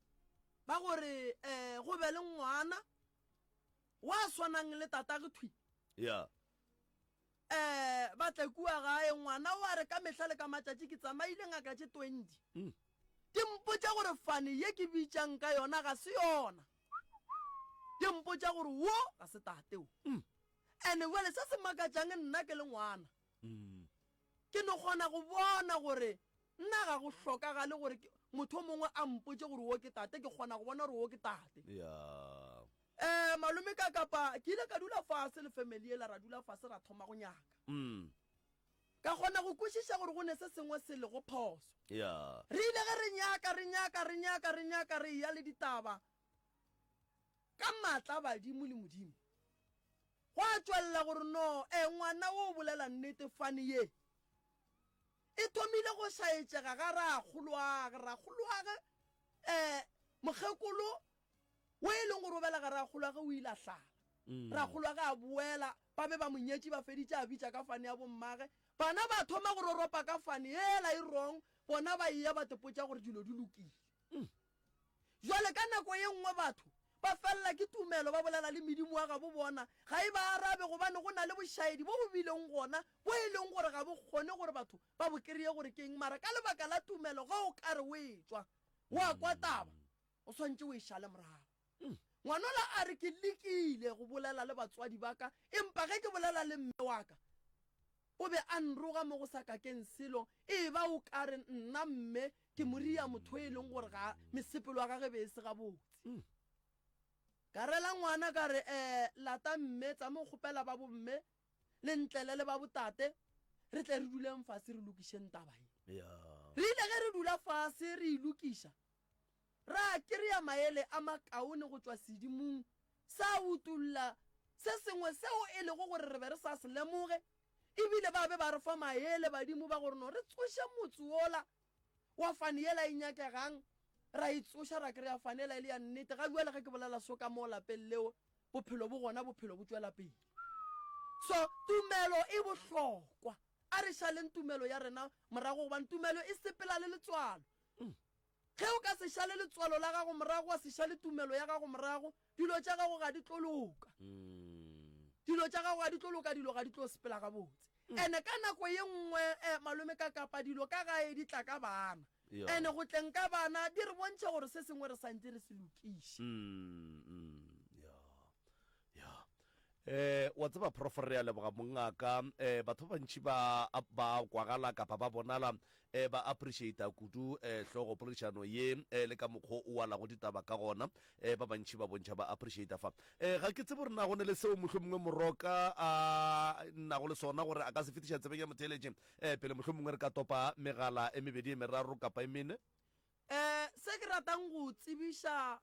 ba gore um go be le ngwana wa swanang le tatagwe thwi. Ya. Um ba tle kua gae, ngwana o a re ka mehla le ka matšatši ke tsamaile ngaka tše 20. Mm. Di mpotša gore fane ye ke bitšang ka yona ga se yona. Di mpotša gore wo ga se tate wo. Mm. And-e bjale se se makatšang nna ke le ngwana. Mm. Ke no kgona go bona gore nna ga go hlokagale gore motho o mongwe a mpotše gore wo ke tate, ke kgona go bona gore wo ke tate. Yeah. Eh, malome ka kapa ke ile ka dula fase le family yela, ra dula fase ra thoma go nyaka. Mm. Ka kgona go kwešiša gore go ne se sengwe se lego phoso. Yeah. Re ile ge re nyaka, re nyaka, re nyaka, re nyaka, re eya le ditaba ka maatla a badimo le Modimo. Gwa tšwelela gore no, eh, ngwana wo o bolela nnete, fane ye e thomile go šaetšega ga rakgoloage, rakgoloage, eh, mokgekolo wo e leng gore o belega rakgoloage o ile a hlala. Rakgoloage a boela, ba be ba mo nyetše ba feditše, a bitša ka fane ya bommage. Bana ba thoma go roropa ka fane yela e wrong, bona ba eya ba tepotša gore dilo di lokile. Jwale ka nako ye nngwe batho ba felela ke tumelo ba bolela le medimo wa gabo bona, ga e ba arabe gobane go na le bošaedi bo bo bileng gona bo e leng gore ga bo kgone gore batho ba bo kereye gore ke eng mara ka lebaka la tumelo ge o ka re o etšwa wa kwa taba o swantše o e šale morago. Ngwanola a re ke lekile go bolela le batswadi ba ka empa ge ke bolela le mme wa ka O be a nroga mo go sa kakeng selo, e ba o ka re nna mme ke moria motho e leng gore ga mesepelo ya gage be e se gabotse. Ka rela ngwana ka re, Eh, lata mme, tsama o kgopela ba bomme le ntlele le ba botate, re tle re duleng fase re lokišeng taba ye. Re ile ge re dula fase re e lokiša, ra kry-a maele a makaone go tšwa sedimong sa utolla se sengwe seo e lego gore re be re sa se lemoge, e bile ba be ba re fa maele badimo ba gore no re tsoše motse wola wa fane yela e nyakegang, ra e tsoša ra kry-a fane yela e le ya nnete. Ga bjale ge ke bolela so ka moo lapeng leo, bophelo bo gona, bophelo bo tšwela pele. So tumelo e bohlokwa, a re šaleng tumelo ya rena morago gobane tumelo e sepela le letswalo. Ge o ka se šale letswalo la gago morago, wa se šale tumelo ya gago morago, dilo tša gago ga di tlo loka. Dilo tša gago ga di tlo loka, dilo ga di tlo sepela gabotse. Ene ka nako ye nngwe, eh, malome ka kapa dilo ka gae di tla ka bana. Ene go tleng ka bana di re bontšha gore se sengwe re santše re se lokiše. Ya. Eh, wa tseba Prof re a leboga mongaka. Eh, batho ba bantši ba ba kwagala kapa ba bonala eh, ba appreciate kudu eh, hlogo poledišano ye eh, le ka mokgwa o alago ditaba ka gona. Eh, ba bantši ba bontšha ba appreciate fa. Eh, ga ke tsebe gore na go ne le seo mohlomongwe Moroka a nago le sona gore a ka se fetiša tsebeng ya motheeletši eh, pele mohlomongwe re ka topa megala e mebedi e meraro kapa e mene. Eh, se ke ratang go tsebiša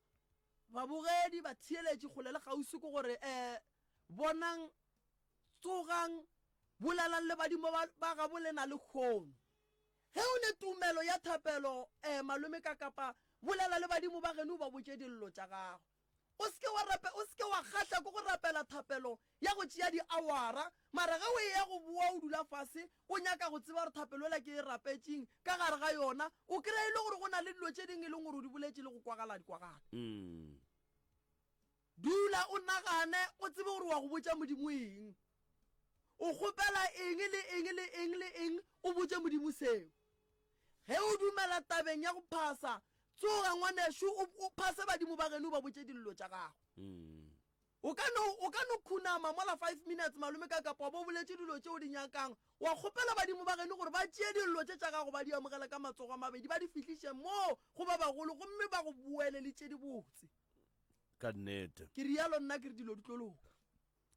Babogedi, batheeletši kgole le kgauswi ke gore, eh, bonang, tsogang, bolelang le badimo ba, ba gabo lena lehono. Ge o ne tumelo ya thapelo, eh, malome ka kapa, bolela le badimo ba geno o ba botše dillo tša gago. O se ke wa rape, o se ke wa kgahla ke go rapela thapelo ya go tšea diawara, mara ge o eya go boa o dula fase o nyaka go tseba gore thapelo yela ke e rapetšeng ka gare ga yona, o kry-a e le gore go na le dilo tše dingwe e leng gore o di boletše le go kwagala di kwagala. Dula o nagane o tsebe gore wa go botša Modimo eng. O kgopela eng le eng le eng le eng, o botše Modimo seo. Ge o dumela tabeng ya go phasa, tsoga ngwanešu o, o phase badimo ba geno o ba botše dillo tša gago. O ka no, o ka no khunama mola five minutes malome ka kapa wa bo boletše dilo tše o di nyakang, wa kgopela badimo ba geno gore ba tšee dillo tše tša gago ba di amogele ka matsogo a mabedi ba di fihliše moo go ba bagolo gomme ba go boele le tše dibotse. Ka nnete. Ke realo nna ke re dilo di tlo loka.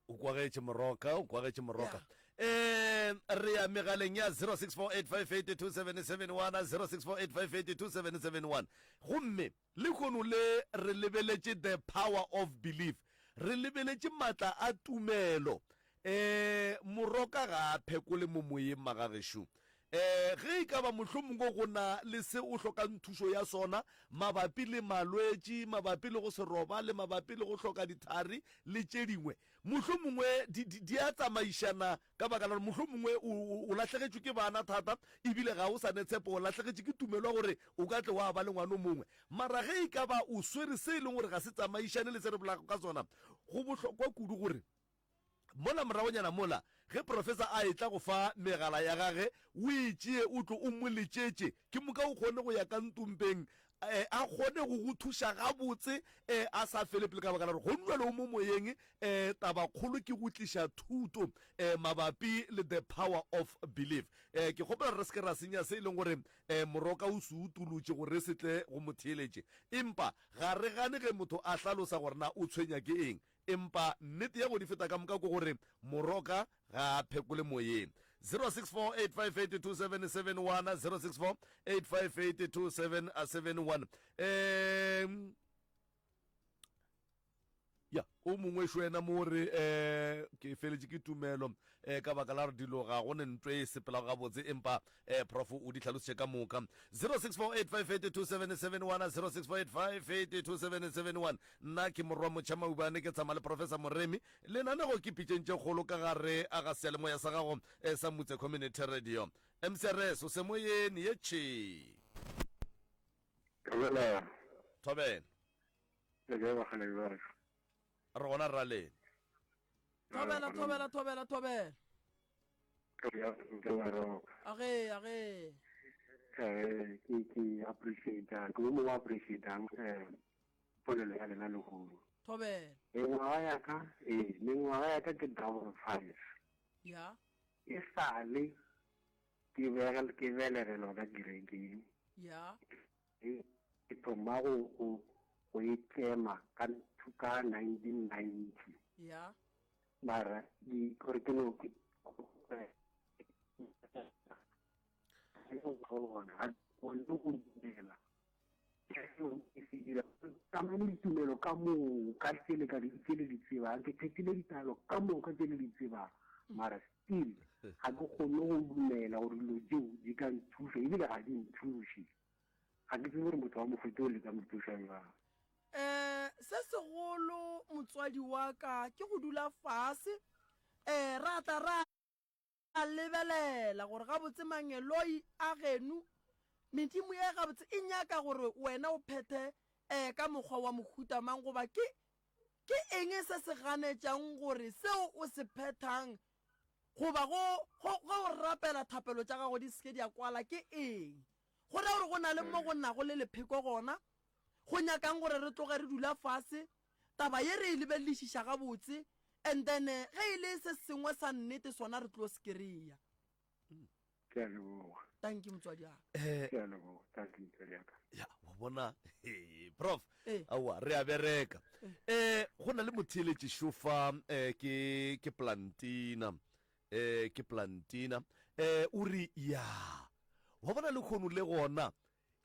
O kwagetše moroka, o kwagetše moroka. Eh, re ya megaleng ya 0648582771, 0648582771. Gomme lehono le re lebeletše the power of belief. Re lebeletše matla a tumelo. Eh, moroka ga a phekole mo moyeng magagešo. Eh, ge e ka ba mohlomongwe go na le se o hlokang thušo ya sona mabapi le malwetši, mabapi le go se robale, mabapi le go hloka dithari le tše dingwe, mohlomongwe di, di, di a tsamaišana ka baka la gore mohlomongwe o, o, o lahlegetšwe ke bana thata ebile ga o sa ne tshepo, o lahlegetše ke tumelo ya gore o ka tle wa ba le ngwana o mongwe. Mara ge e ka ba o swere se e leng gore ga se tsamaišane le se re bolelago ka sona, go bohlokwa kudu gore Mola moragonyana mola, ge profesa a etla go fa megala ya gage, o e tšee o tlo o mo letšetše, ke moka o kgone go ya ka ntompeng, e, a kgone go go thuša gabotse, e, a sa fele pelo ka baka la gore gone bjale o mo moyeng, e, tabakgolo ke go tliša thuto, e, mabapi le the power of belief. E, ke kgopela gore re se ke ra senya se e leng gore, e, Moroka o se utolotše gore re se tle go mo theeletše. Empa ga re gane ge motho a hlalosa gore na o tshwenya ke eng. Empa nnete ya go di feta ka moka ke gore Moroka ga a phekole moyeng. 0648582771 0648582771 um. Ya, o mongwe šo yena mo re um ke feletše ke tumelo um ka baka la gore dilo ga go ne ntwe e sepelago gabotse empa um prof o di hlalositše ka moka. 0648582771 0648582771 Nna ke Morwa Motšha Maubane ke tshama le Professor Moremi lenanego ke pitšeng tše kgolo ka gare a ga seyalemoya sa gago eh, sa Mutse Community Radio. MCRS o semoyeni ye tšhee. Thobela. Thobela. Le kae bakgalabje ba gešo? Re gona rra lena. Thobela, thobela, thobela, thobela. Age, age. Eh, ke ke appreciate ke mo mo appreciate-ang eh polelo ya lena lehono. Thobela. Mengwaga ya ka, ee, mengwaga ya ka ke double five. Ya. E sale ke ke belegelwa ka kerekeng. Ya. Ke thoma go, go, go e tlema ka, ka 1990. Ya. Mara, di, gore ke no, ke, gona, ga ke kgone go dumela. Tsamane ditumelo ka moka tše le ka di, tše le di tsebang. Ke phethile ditaelo ka moka tše le di tsebang. Mara still, ga ke kgone go dumela gore dilo tšeo di ka nthuša, ebile ga di nthuše. Ga ke tsebe gore motho wa mohuta o le ka mo thuša bjang. Um se segolo motswadi wa ka ke go dula fase um ra tla ra lebelela gore gabotse mangeloi a geno medimo ye gabotse e nyaka gore wena o phethe um ka mokgwa wa mohuta mang goba ke ke eng se se ganetšang gore seo o se phethang goba go go go o rapela thapelo tša gago di seke di a kwala ke eng Go ra gore go na le mo go nago le lepheko gona, go nyakang gore re tloge re dula fase, taba ye re e lebelelišiša gabotse, and then ge e le se sengwe sa nnete sona re tlo se kry-a. Ke a leboga. Tanki motswadi wa ka. Eh, Ke a leboga. Tanki motswadi wa ka. Ya, wa bona, hey, prof, Eh. aowa, re a bereka. Eh, go na le motheeletši šofa, eh, ke, ke Plantina. Eh, ke Plantina. Eh, o re, ya, wa bona lekgono le gona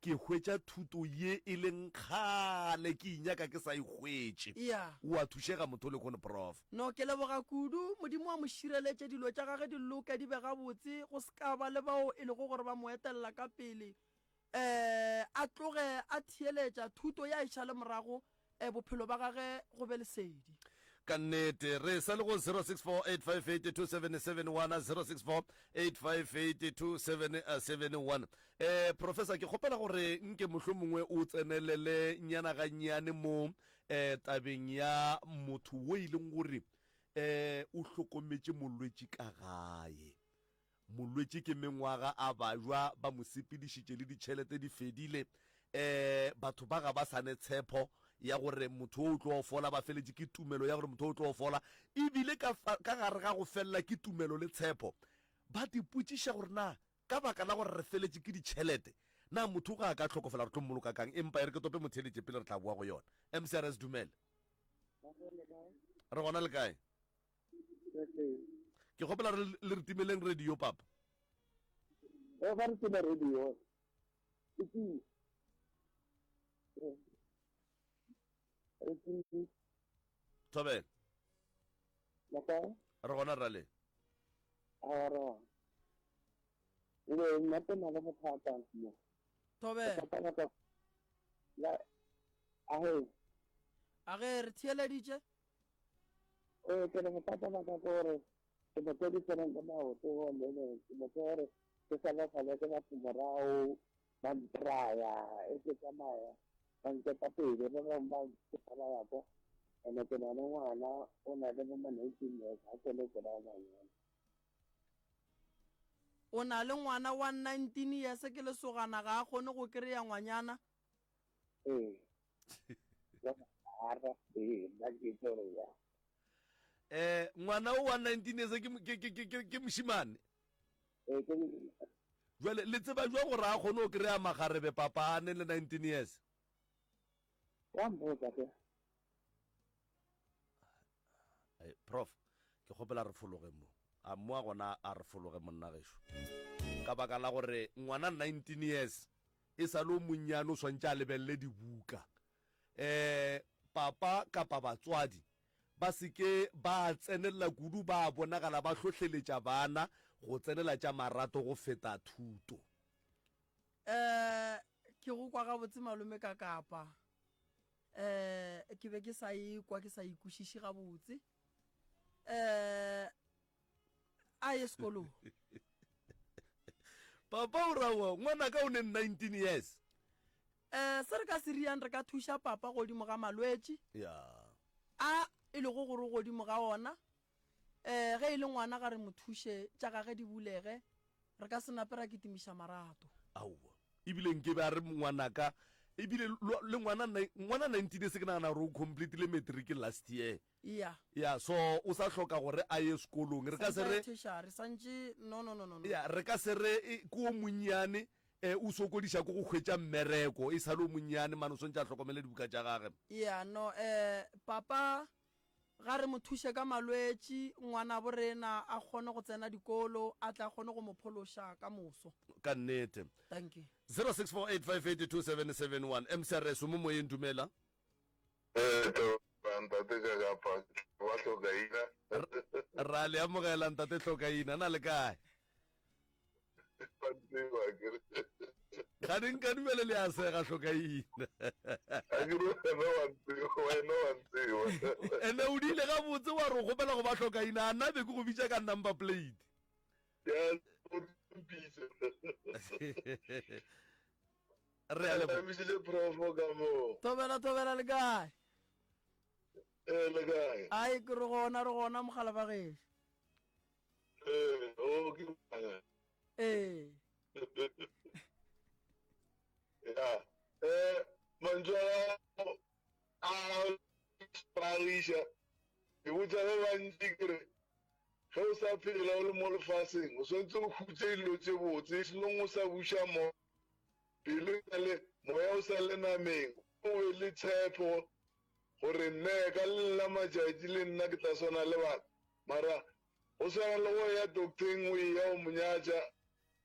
ke hwetša thuto ye e leng kgale ke inyaka ke sa e hwetše. Ya. O a thušega motho lekgono, Prof. No, ke leboga kudu. Modimo a mo šireletše, dilo tša gage di loke, di be gabotse, go se ka ba le bao e lego gore ba mo etelela ka pele. um a tloge a theeletša thuto ya e šale morago um bophelo ba gage go be lesedi. Ka nnete, re sa le go 0648582771, 0648582771. Eh, Professor, ke kgopela gore nke mohlomongwe o tsenelele nyana gannyane mo eh, tabeng ya motho wo e leng gore eh, o hlokometše molwetši ka gae. Molwetši ke mengwaga a bajwa, ba mo sepedišitše le ditšhelete di fedile. Um batho ba ga ba sa ne tshepo ya gore motho o o tlo fola, ba feletše ke tumelo ya gore motho o tlo fola. E bile ka, ka gare ga go felela ke tumelo le tshepo, ba dipotšiša gore na ka baka la gore re feletše ke ditšhelete, na motho ga a ka hlokofala re tlo mmoloka kang? Empa e re ke tope motheeletše pele re tla boa go yona. MCRS dumele. Re gona le kae? Ke kgopela re le re timeleng radio papa. E ba re tima radio. E timi. Re timi. Thobela. Laka. Re gona rale. A ra. Le nna ke na le bothata mo. Thobela. Bothata la a he. A ge re theeleditše. Ee, ke re bothata ba ka ke gore ke motho o di tsenang ka maoto gomme ke motho wa gore ke sala sala ke batho morago ba ntraya e ke tsamaya ba nketa pele ba bangwe ba nthusa ba ya kwa and-e ke na le ngwana o na le bo ma 19 years ga kgone go kry-a ngwanyana. O na le ngwana wa 19 years ke lesogana ga a kgone go kry-a ngwanyana? Ee. Eh, ngwana o wa 19 years ke ke ke ke ke mošimane. Ee, ke Jwale le tseba jwang gore a kgone go kry-a magarebe papa a ne le 19 years? Wa mpotsa ke. Ai, prof, ke kgopela re fologe mo. A mo a gona a re fologe monna gešo. Ka baka la gore ngwana 19 years e sa le o monnyane o swantše a lebelele dibuka. Um papa kapa batswadi. ba se ke ba tsenelela kudu, ba bonagala ba hlohleletša bana go tsenela tša marato go feta thuto. Um ke go kwa gabotse malome ka kapa. Um ke be ke sa e kwa ke sa e kwešiše gabotse. Um a ye sekolong. Papa o ra wa ngwanaka o ne 19 years. Um se re ka se riang re ka thuša papa godimo ga malwetši Ya. a e lego gore o godimo ga ona. Um ge e le ngwana ga re mo thuše tša gage di bulege, re ka se nape ra kitimiša marato. Aowa. Ebile nkebe a re ngwanaka ebile le ngwana ngwana 19 years ke nagana gore o completile matric last year. Ya. Ya, so o sa hloka gore a ye sekolong. Re ka se re. Tertiary, santše, no, no, no, no, no. Ya, re ka se re e, ke o monnyane, eh, o sokodiša ke go hwetša mmereko, e sa le o monnyane, mane o swantše a hlokomele dibuka tša gage. Ya, no, eh, papa, ga re mo thuše ka malwetši, ngwanabo rena a kgone go tsena dikolo, a tle a kgone go mo phološa ka moso. Ka nnete. Thank you. 0648582771, MCRS, o mo moyeng, dumela. Ee, Thobela, Ntate Kakapa, wa Hlokaina. Ra le amogela Ntate Hlokaina, na le kae? Ba ntseba akere. Gane nka dumele le a sega Hlokaina. Akere wena wa ntseba, wena wa ntseba. Ene o dile gabotse wa re o kgopela go ba Hlokaina, a nna be ke go bitša ka number plate. Ya, o mpitse. Re a leboga. Thabisile profo ka mo. Thobela thobela le kae? Eh le kae? Ai ke re gona re gona mogala ba gešo. Eh o ke mang? Eh. Ya. Eh mantšu a a pragiša. Ke botša ba bantši ke re ge o sa phela o le mo lefaseng o swanetše o hutše dilo tše botse e selong o sa buša mo Pelo e sa le, moya o sa le nameng, o be le tshepo gore nne ka le leng la matšatši le nna ke tla swana le bana. Mara go swana le go ya docteng o eya o mo nyatša,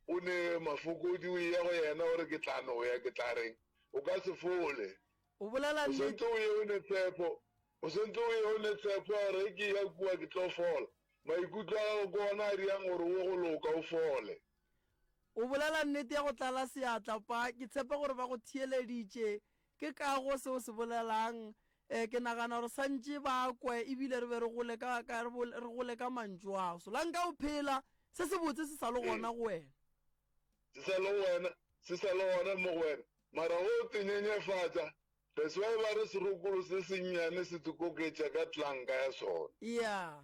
o ne mafokodi o eya go yena o re ke tla no ya ke tla reng, o ka se fole. O bolela O nnete. swantse o ye o ne tshepo, o swantse o ye o ne tshepo ya gore ge ke eya kua ke tlo fola. Maikutlo a gago ke ona a dirang gore o go loka o fole. O bolela nnete ya go tlala seatla, pa. Ke tshepa gore ba go theeleditše. Ke kago se o se bolelang. E, ke nagana gore santše ba kwe ebile re be re gole ka, ka, re gole ka mantšu ao. Solanka o phela, se sebotse se sa le gona go wena. Se sa le go wena, se sa le gona mo go wena. Mara ge o tenyenyefatša, that's why ba re serokolo se sennyane se te koketša ka tlanka ya sona. Yeah.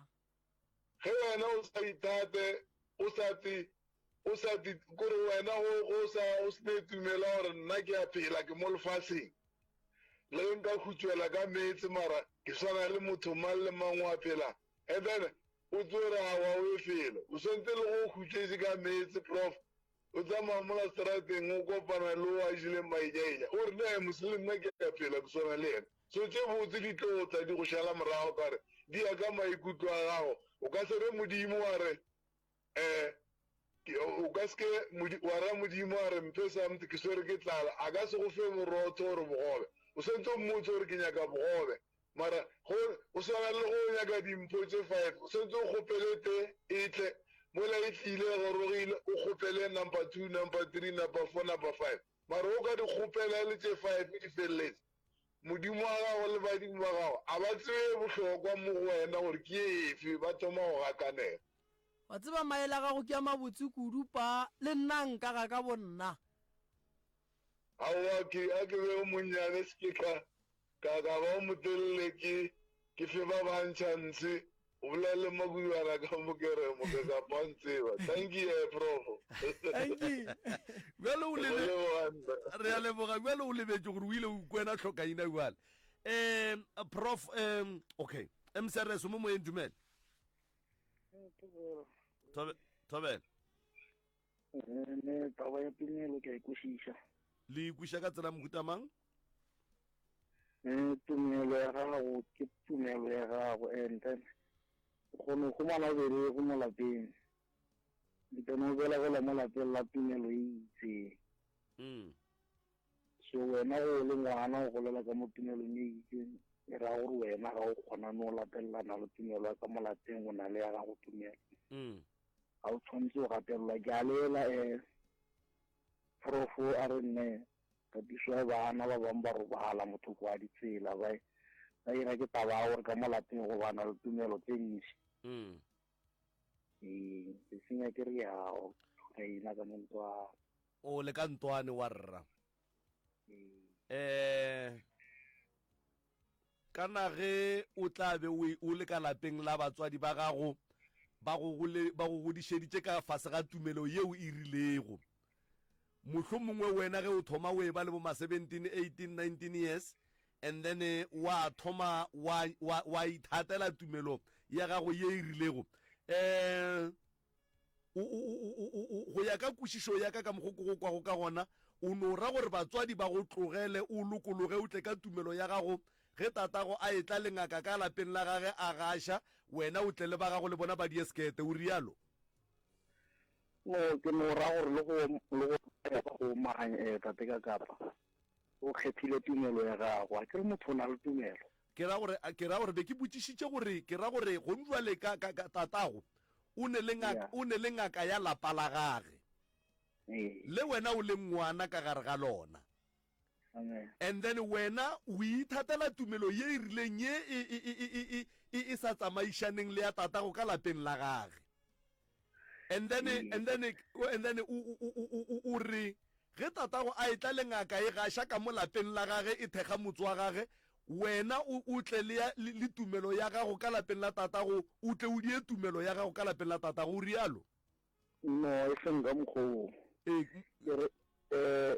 Ge wena o sa ithate, o sa te, o sa te, kore wena go, go sa, o se ne tumelo ya gore nna ke a phela, ke mo lefaseng. Le ge nka hutšwela ka meetse, mara ke swana le motho mang le mang wa phela. And then, o tlo re awa o ye felo. O swantse le go hutšetše ka meetse, prof. O tsamaya mola seterateng o kopana le o a jeleng maenyaenya, o re, Nee, mose le nna ke a phela, ke swana le yena. So tše botse di tlo tla di go šala morago ka gore di ya ka maikutlo a gago. O ka se re Modimo wa re, Eh, ke, o ka se ke wa ra Modimo wa re, Mphe something, ke swere ke tlala. A ka se go fe borotho or bogobe. O swantse o mmotse gore ke nyaka bogobe. Mara go o swana le go nyaka dimpho tše five, o swantse o kgopele tee e tle, mola e tlile e gorogile o kgopele number two, number three, number four, number five. Mara o ka di kgopela e le tše five di feleletše, Modimo wa gago le badimo ba gago a ba tsebe ye bohlokwa mo go wena gore ke efe, ba thoma go gakanega. Wa tseba maele a gago ke a mabotse kudu pa, le nna nka ga ka bonna. Aowa ke a ke be o monnyane se ke ka Ka ka ba o motelele ke ke fe ba ba ntšha ntshe o bolele makudwana ka mo ke re mo ke ka pa ntseba. Thank you eh prof. Thank you. Bjale o Go lebe leboga nna. re a leboga bjale o lebetše gore o ile o kwena tlhokaina bjale um prof um okay mcrs o mo moyeng dumela Thobe- thobela Ne taba ya tumelo ke a e kwešiša. Le e kweša ka tsela mohuta mang? Eh, tumelo ya gago ke tumelo ya gago and then o kgona go humana o belego mo lapeng and then o belegelwa mo lapeng la tumelo e itseng. Mm. So wena go le ngwana o golela ka mo tumelong e itseng. E ra gore wena ga o kgona no latelelana le tumelo ya ka mo lapeng, o na le ya gago tumelo. Mm. Ga o tshwanetse go gatelelwa. Ke a lela um Prof a re nne katiso ya bana ba bangwe ba robala motho kwa ditsela ba ba ira ke taba ya gore ka mo lapeng go bana le tumelo tse ntši. Mm. Ee, ke senya ke re ya o ina ka mo ntwa. O le ka ntwane wa rra. Ee. Eh kana ge o tla be o le ka lapeng la batswadi ba gago ba go gole ba go godišeditše ka fase ga tumelo yeo e rilego mohlomongwe wena ge o thoma o e ba le bo ma 17 18 19 years and then eh, wa thoma wa wa wa ithatela tumelo ya gago ye e rilego eh O, o, o, o, o, o, go ya ka kwešišo ya ka ka mokgo ke go kwago ka gona, o no ra gore batswadi ba go tlogele o lokologe o tle ka tumelo ya gago. Ge tatago a etla le ngaka ka lapeng la gage a gaša, wena o tle le ba gago le bona ba die sekete, o realo. No, ke no ra gore le go, le go ya ka go omaganya, eh, tate ka kapa. O kgethile tumelo ya gago. Akere motho o na le tumelo. Ke ra gore, ke ra gore be ke botšišitše gore, ke ra gore gong jwale ka, ka, ka tatago o ne le ngaka, o ne le ngaka ya lapa la gage. Le wena o le ngwana ka gare ga lona. Amen. And then wena o ithatela tumelo ye e rileng ye e, e, e, e, e, e, e sa tsamaišaneng le ya tatago ka lapeng la gage. And then, and then, and then o, o, o, o, o, o re ge tatago a etla le ngaka e gaša ka mo lapeng la gage e thekga motse wa gage, wena o, o tle le, ya, le, le tumelo ya gago ka lapeng la tatago, o tle o die tumelo ya gago ka lapeng la tatago, o rialo? No, e seng ka mokgwa woo. Ee. Ke re, eh,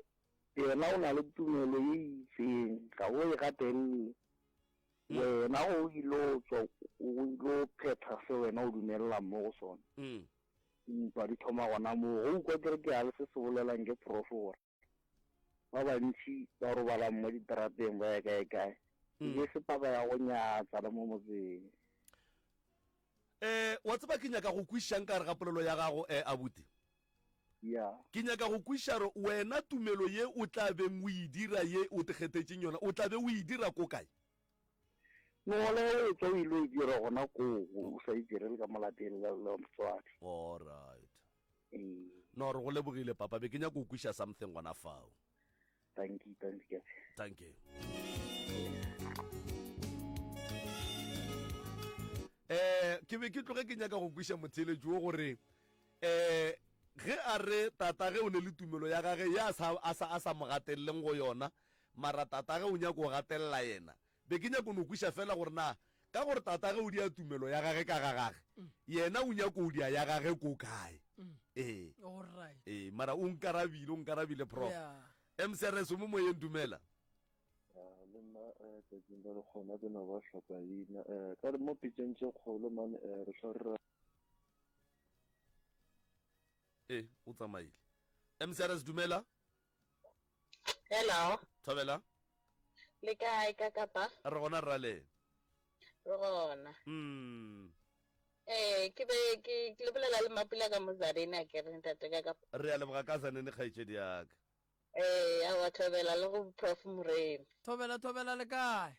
yena o na le tumelo ye e itseng, ga o e gatelele. Wena o ile tswa o ile phetha se wena o dumelelang mo go sona. Ntwa di thoma gona moo. Go ukwa ke re ke a le se se bolelang ke prof gore ba bantši ba robalang mo diterateng ba ya kae kae. E be se taba ya go nyatsa le mo motseng. Eh, wa tseba ke nyaka go kwišang ka gare ga polelo ya gago, eh, abuti? Ya. Ke nyaka go kwiša gore wena tumelo ye o tla beng o e dira ye o te kgethetšeng yona, o tla be o e dira ko kae? No, le ge o etšwa o ile o e dira gona koo, o sa e direle ka mo lapeng la la motswadi. Alright. Ee. No, re go lebogile papa, be ke nyaka go kwiša something gona fao. Thank you, thank you. Thank you. Eh, ke be ke tloge ke nyaka go kwiša motheeletši wo gore eh ge a re tata ge o ne le tumelo ya gage ya sa a sa a sa mo gateleleng go yona mara tata ge o nyaka go gatelela yena be ke nyaka no kwiša fela gore na ka gore tata ge o dia tumelo ya gage ka ga gage yena o nyaka o dia ya gage ko kae ee Alright. ee mara o nkarabile o nkarabile prof Yeah. mcrs o mo moyeng dumela Ya, le nna eh, tšatšing la lekgona ke no ba hloka ina eh, ka re mo pitšeng tše kgolo mane eh, re hlwa re ee o tsamaile mcrs dumela Hello. Thobela. Le kae ka kapa? Re gona rrale. Re gona. Mm. Eh, ke be ke ke le bolela le Mapula ka mo Zanene a ke re ntate ka kapa. Re a leboga ka Zanene kgaetšedi ya ka. Eh, aowa thobela le go Prof Moremi. Thobela thobela le kae?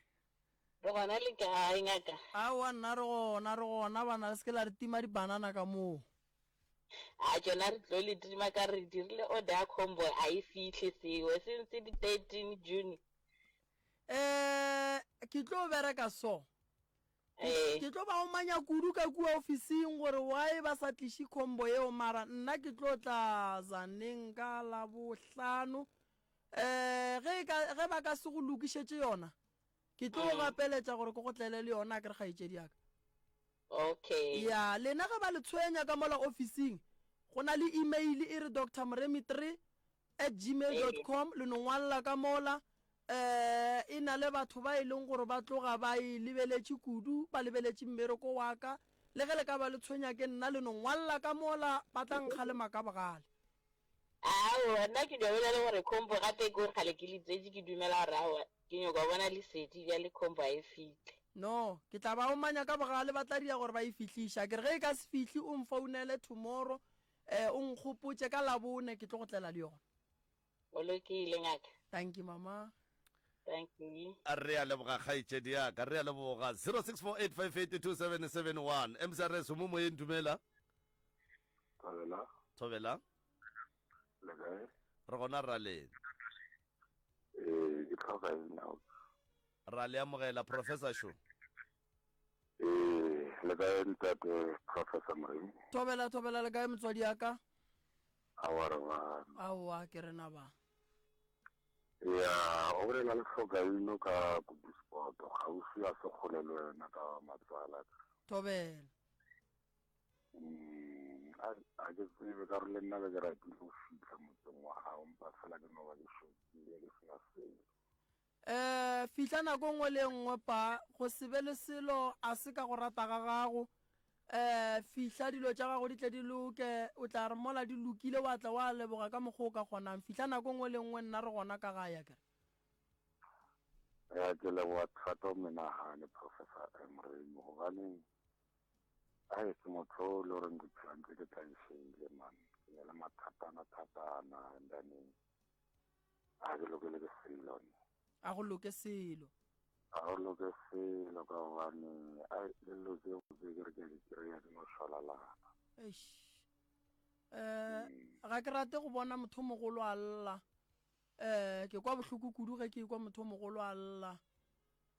Re gona le kae ngaka? Aowa nna re gona re gona bana le se ke la re tima dibanana ka moo. A tšona re tlo le tima ka re dirile order ya combo a e fihle sewe since di 13 June. Eh ke tlo bereka so. Eh. Ke tlo ba omanya kudu ka kua ofising gore why ba sa tliše combo yeo mara nna ke tlo tla Zaneng ka Labohlano. Eh ge e ka ge ba ka se go lokišetše yona ke tlo go gapeletša gore ke go tlele le yona akere kgaetšedi ya ka. Okay. Ya, lena ge ba le tshwenya ka mola ofising, go na le email e re Doctor Moremi 3 at gmail dot com, le no ngwalla ka mola. Eh, e na le batho ba e leng gore ba tloga ba e lebeletše kudu, ba lebeletše mmereko wa ka. Le ge le ka ba le tshwenya ke nna, le no ngwalla ka mola, ba tla nkgalema ka bogale. Aowa, nna ke dio bolela gore combo gape ke gore kgale ke letsetše ke dumela gore aowa ke nyoko bona lesedi bjale combo ga e fihle. No, ke tla ba omanya ka bogale ba tla dia gore ba e fihliša. Ke re ge e ka se fihle o nfounele tomorrow eh o nkgopotše ka Labone ke tlo go tlela le yona. Go lokile ngaka. Dankie mama. Thank you. A re a leboga kgaetšedi ya ka, re a leboga. 0648582771 MCRS o mo moyeng dumela. Thobela. Thobela. Le kae? Re gona ra lena. Eh, ke tlhoka eng now? Ra le amogela Professor Sho. Eh, le kae ntate Professor Moremi? Thobela thobela le kae motswadi ya ka? Aowa re bana. Aowa ke rena ba. Ya, o bolela le Tlhokaino ka Kodusport, kgauswi a se kgole le wena ka matswala. Thobela. Mm, a a ke tsebe ka gore le nna be ke ratile go fihla motseng wa gago mpa fela ke no ba ke šokile ke sena selo. Um fihla nako nngwe le nngwe pa, go se be le selo a se ka go rata ga gago. Um fihla dilo tša gago di tle di loke, o tla re mola di lokile wa tla wa leboga ka mokgwa o ka kgonang. Fihla nako nngwe le nngwe nna re gona ka gae akere. Ya ke leboga thata o menagane Professor Moremi gobane ai ke motho o le goreng ke phela ntse ke tlaišegile man ke na le mathatana thatana and then ga ke lokele ke selo ne. A go loke selo. A go loke selo ka gobane ai le dilo tse botse ke re ke a di kry-a di no šwalalana. Eish. Eh, ga ke rate go bona motho mogolo a lla. Eh, ke kwa bohloko kudu ge ke kwa motho mogolo a lla.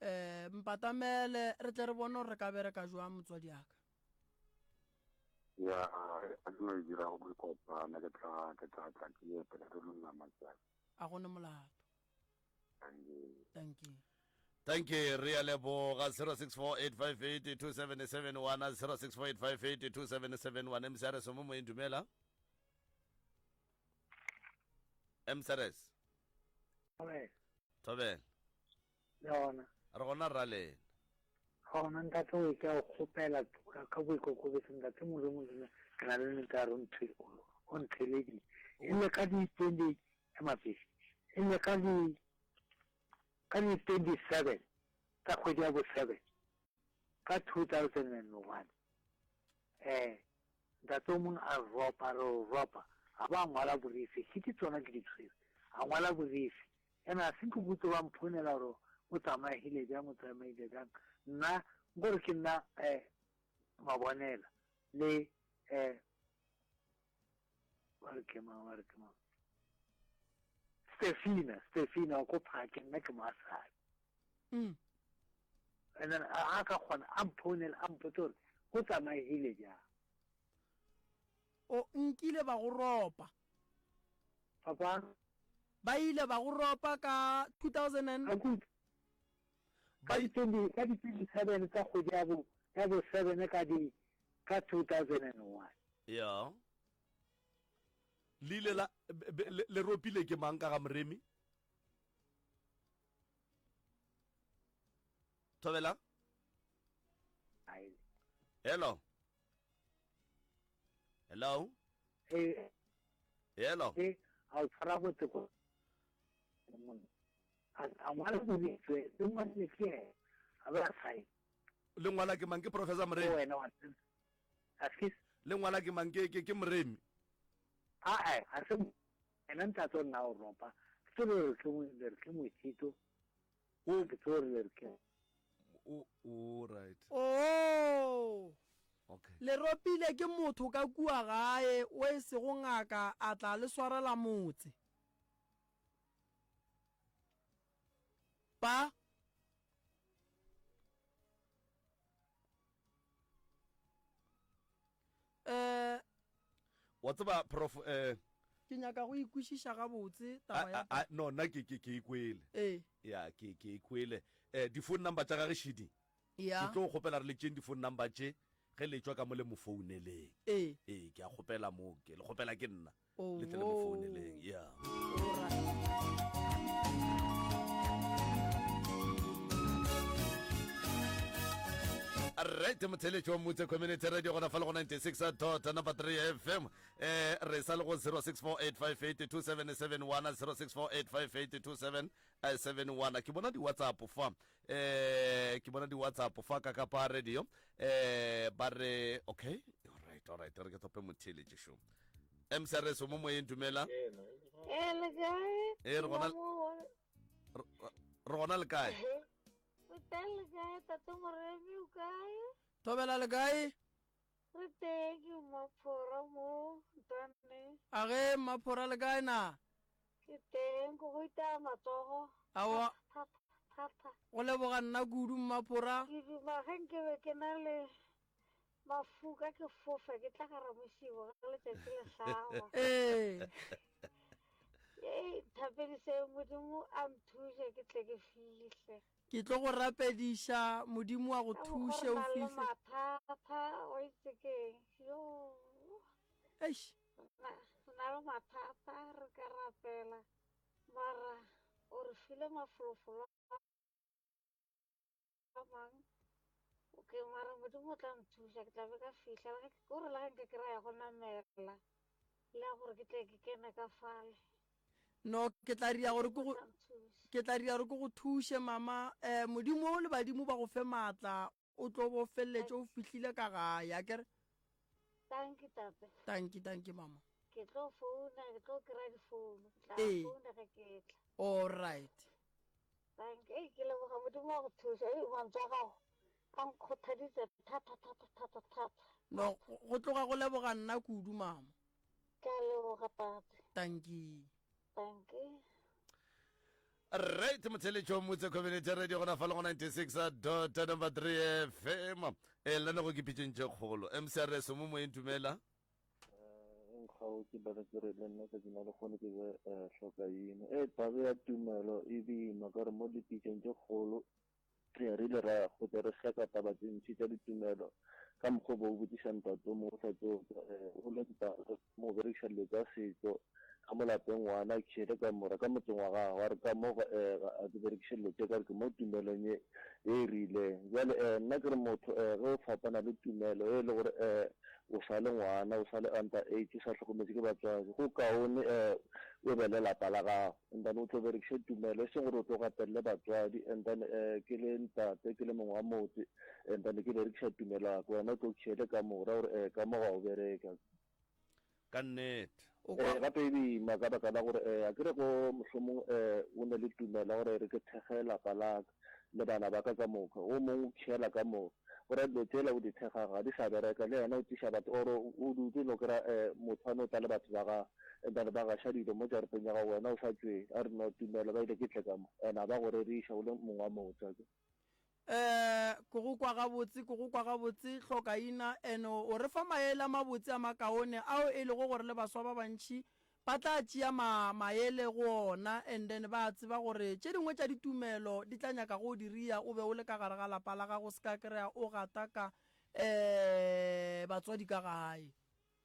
Eh, mpatamele re tle re bone gore re ka bereka jwang motswadi aka. Ya, a ke no e dira go kopana ke tla ke tla tla ke etela re lona matsatsi. A gone molato. Thank you. Thank you. Thank you, re a leboga 0648582771 0648582771 MCRS mo moyeng dumela. MCRS. Thobela. Thobela. Le gona. Re gona rra lena. Gona ntate o ke a o kgopela ka boikokobetso ntate Modimo le ke na le nnete ya re o ntheleditše. E le ka di 20 ema pele. E le ka di ka di 27 tsa kgwedi ya bo 7 ka 2001 eh ntate o mongwe a ropa re o ropa a ba ngwala borifi ke tsona ke di tshwere a ngwala borifi Ene a se ke botse ba mphounela gore o tsamaegile bjang, o tsamaile bjang. Nna nkore ke nna um Mabonela le um ba re ke mang, ba re ke mang, Stefina, Stefina wa ko phakeng, nna ke Moasabi. Mm. And then a ka kgona a mphounela a mpotse gore go tsamaegile bjang. O nkile ba go ropa. Papa. Ba ile ba go ropa ka 2000 and. Ka di 20, ka di 27 tsa kgwedi ya bo, ya bo 7 ka di, ka 2001. Ya. Le ile la, le, le ropile ke mang ka ga Moremi? Thobela? Hello. Hello. Hey. Hello. Hey, a o tshwara botse ko a ngwala boditswe le ngwadile ke ena a ba sign le ngwala ke mang ke professor Moremi wena wa Excuse le ngwala ke mang ke ke ke Moremi a a a se ena ntate o nna o ropa ke le re ke mo le re ke mothito o ke tlo re le re ke o o right Oh. okay Le ropile ke motho ka kua gae o e sego ngaka a tla le swarela motse. Pa. Eh. Wa tseba prof eh Ke nyaka go ikwešiša gabotse taba ya. A, a, no nna ke ke ke ikwele. Ee. Ya ke ke ikwele. Eh di phone number tša gage šidi. Ya. Ke tlo kgopela re le tšeng di phone number tše ge le tšwa ka mo le mo founeleng. Ee. Ee, ke a kgopela mo ke le kgopela ke nna. Oh. Le tle le mo founeleng. Ya. Right motheletši wa Mutse Community Radio gona fa le go 96 dot number 3 FM eh re sa le go 0648582771 0648582771 ke bona di WhatsApp fa eh ke bona di WhatsApp fa ka kapa radio eh ba re okay all right all right re ke thope motheletši šo MCRS mo moyeng dumela Eh, le kae? Eh, re gona- Re gona le kae? Re teng le kae tate Moremi o kae? Thobela le kae? Re teng ke Mmaphora mo Ntwane. A ge Mmaphora le kae na? Ke teng ke go itaya matsogo. Aowa. Thata thata. Go leboga nna kudu Mmaphora. Ke duma ge nke be ke na le mafuka ke fofe ke tla ga Ramošibo ge letšatši le hlaba. Ee. Ee, nthapediseng Modimo a nthuše ke tle ke fihle. Ke tlo go rapediša Modimo a go Ka mokgwa thuše re o na le fihle. mathata o itse keng yo. Eish. Re na le mathata re ka rapela mara o re file mafolofolo a mang okay mara modimo o tla nthuša ke tla be ka fihla le ge o re le ge nka kry-a go namela le ya gore ke tle ke kene ka fale No, ke tla ria gore ke go ke tla ria gore ke go thuše mama. Eh Modimo le badimo ba go fe maatla o tlo bo feleletše o fihlile ka gae akere. Tanki tate. Tanki tanki mama. Ke tlo founa, ke tlo kry-a difounu. Ke tla Ee. founa ge ke tla. All right. Tanki, ei ke leboga Modimo wa go thuša. Ei mantswe a gago a nkgothaditse thata thata thata thata. No, go tloga go leboga nna kudu mama. Ke a leboga tate. Tanki. Tanki. Right, motheletšo motse community radio gona fa le go 96 dot number 3 fm e lena go ke pitšeng tše kgolo mcrs mo moyeng dumela nkgao ke bana ke re le nna ka dina le kgone ke be eh, hlokaina e tabe ya tumelo e boima ka gore mo dipitšeng tše kgolo Ee, re ile ra hwetša re hleka taba tše ntši tša ditumelo. Ka mokgwa o be o botšiša ntate o mongwe o sa tšo tšwa, eh, o le ntate mo o berekiša dilo tša setšo ka mo lapeng, ngwana a khere ka mora ka motseng wa gagwe, a re ka mo eh, ga a ke berekiše dilo tše ka re ke mo tumelong ye ye e rileng. Bjale eh, nna ke re motho eh, ge o fapana le tumelo e le gore eh, o sa le ngwana, o sa le under age, o sa hlokometše ke batswadi, go kaone eh, o be le lapa la gago. And then o tlo berekiše tumelo, e seng gore o tlo gatelele batswadi, and then eh, ke le ntate, ke le mongwe wa motse, and then ke berekiša tumelo ya ka, wena o tlo khiele ka mora gore eh, ka mo ga o bereka. Ka nnete. O kwa. Eh, gape e boima ka baka la gore eh, a ke re go mohlomong eh, o ne le tumelo ya gore re ke thekge lapa la ka le bana ba ka ka moka, o mongwe o khiela ka moka. Go ra dilo tšela o di thekgago ga di sa bereka, le yena o tliša batho or o dutše no kry-a eh, motho a no tla le batho ba gagwe and then ba gaša dilo mo jareteng ya gago wena o sa tšwele, a re no tumelo ba ile ke tle ka mo and a ba go reriša o le mong wa motse akere. Eh, ke go kwa gabotse, ke go kwa gabotse, hlokaina, and o re fa maele a mabotse a makaone ao e lego gore le baswa ba bantši Ba tla tšea ma, maele go ona, and then ba tseba gore tše dingwe tša ditumelo di tla nyaka go o diria o be o le ka gare ga lapa la gago, se ka kry-a o gataka um batswadi ka gae.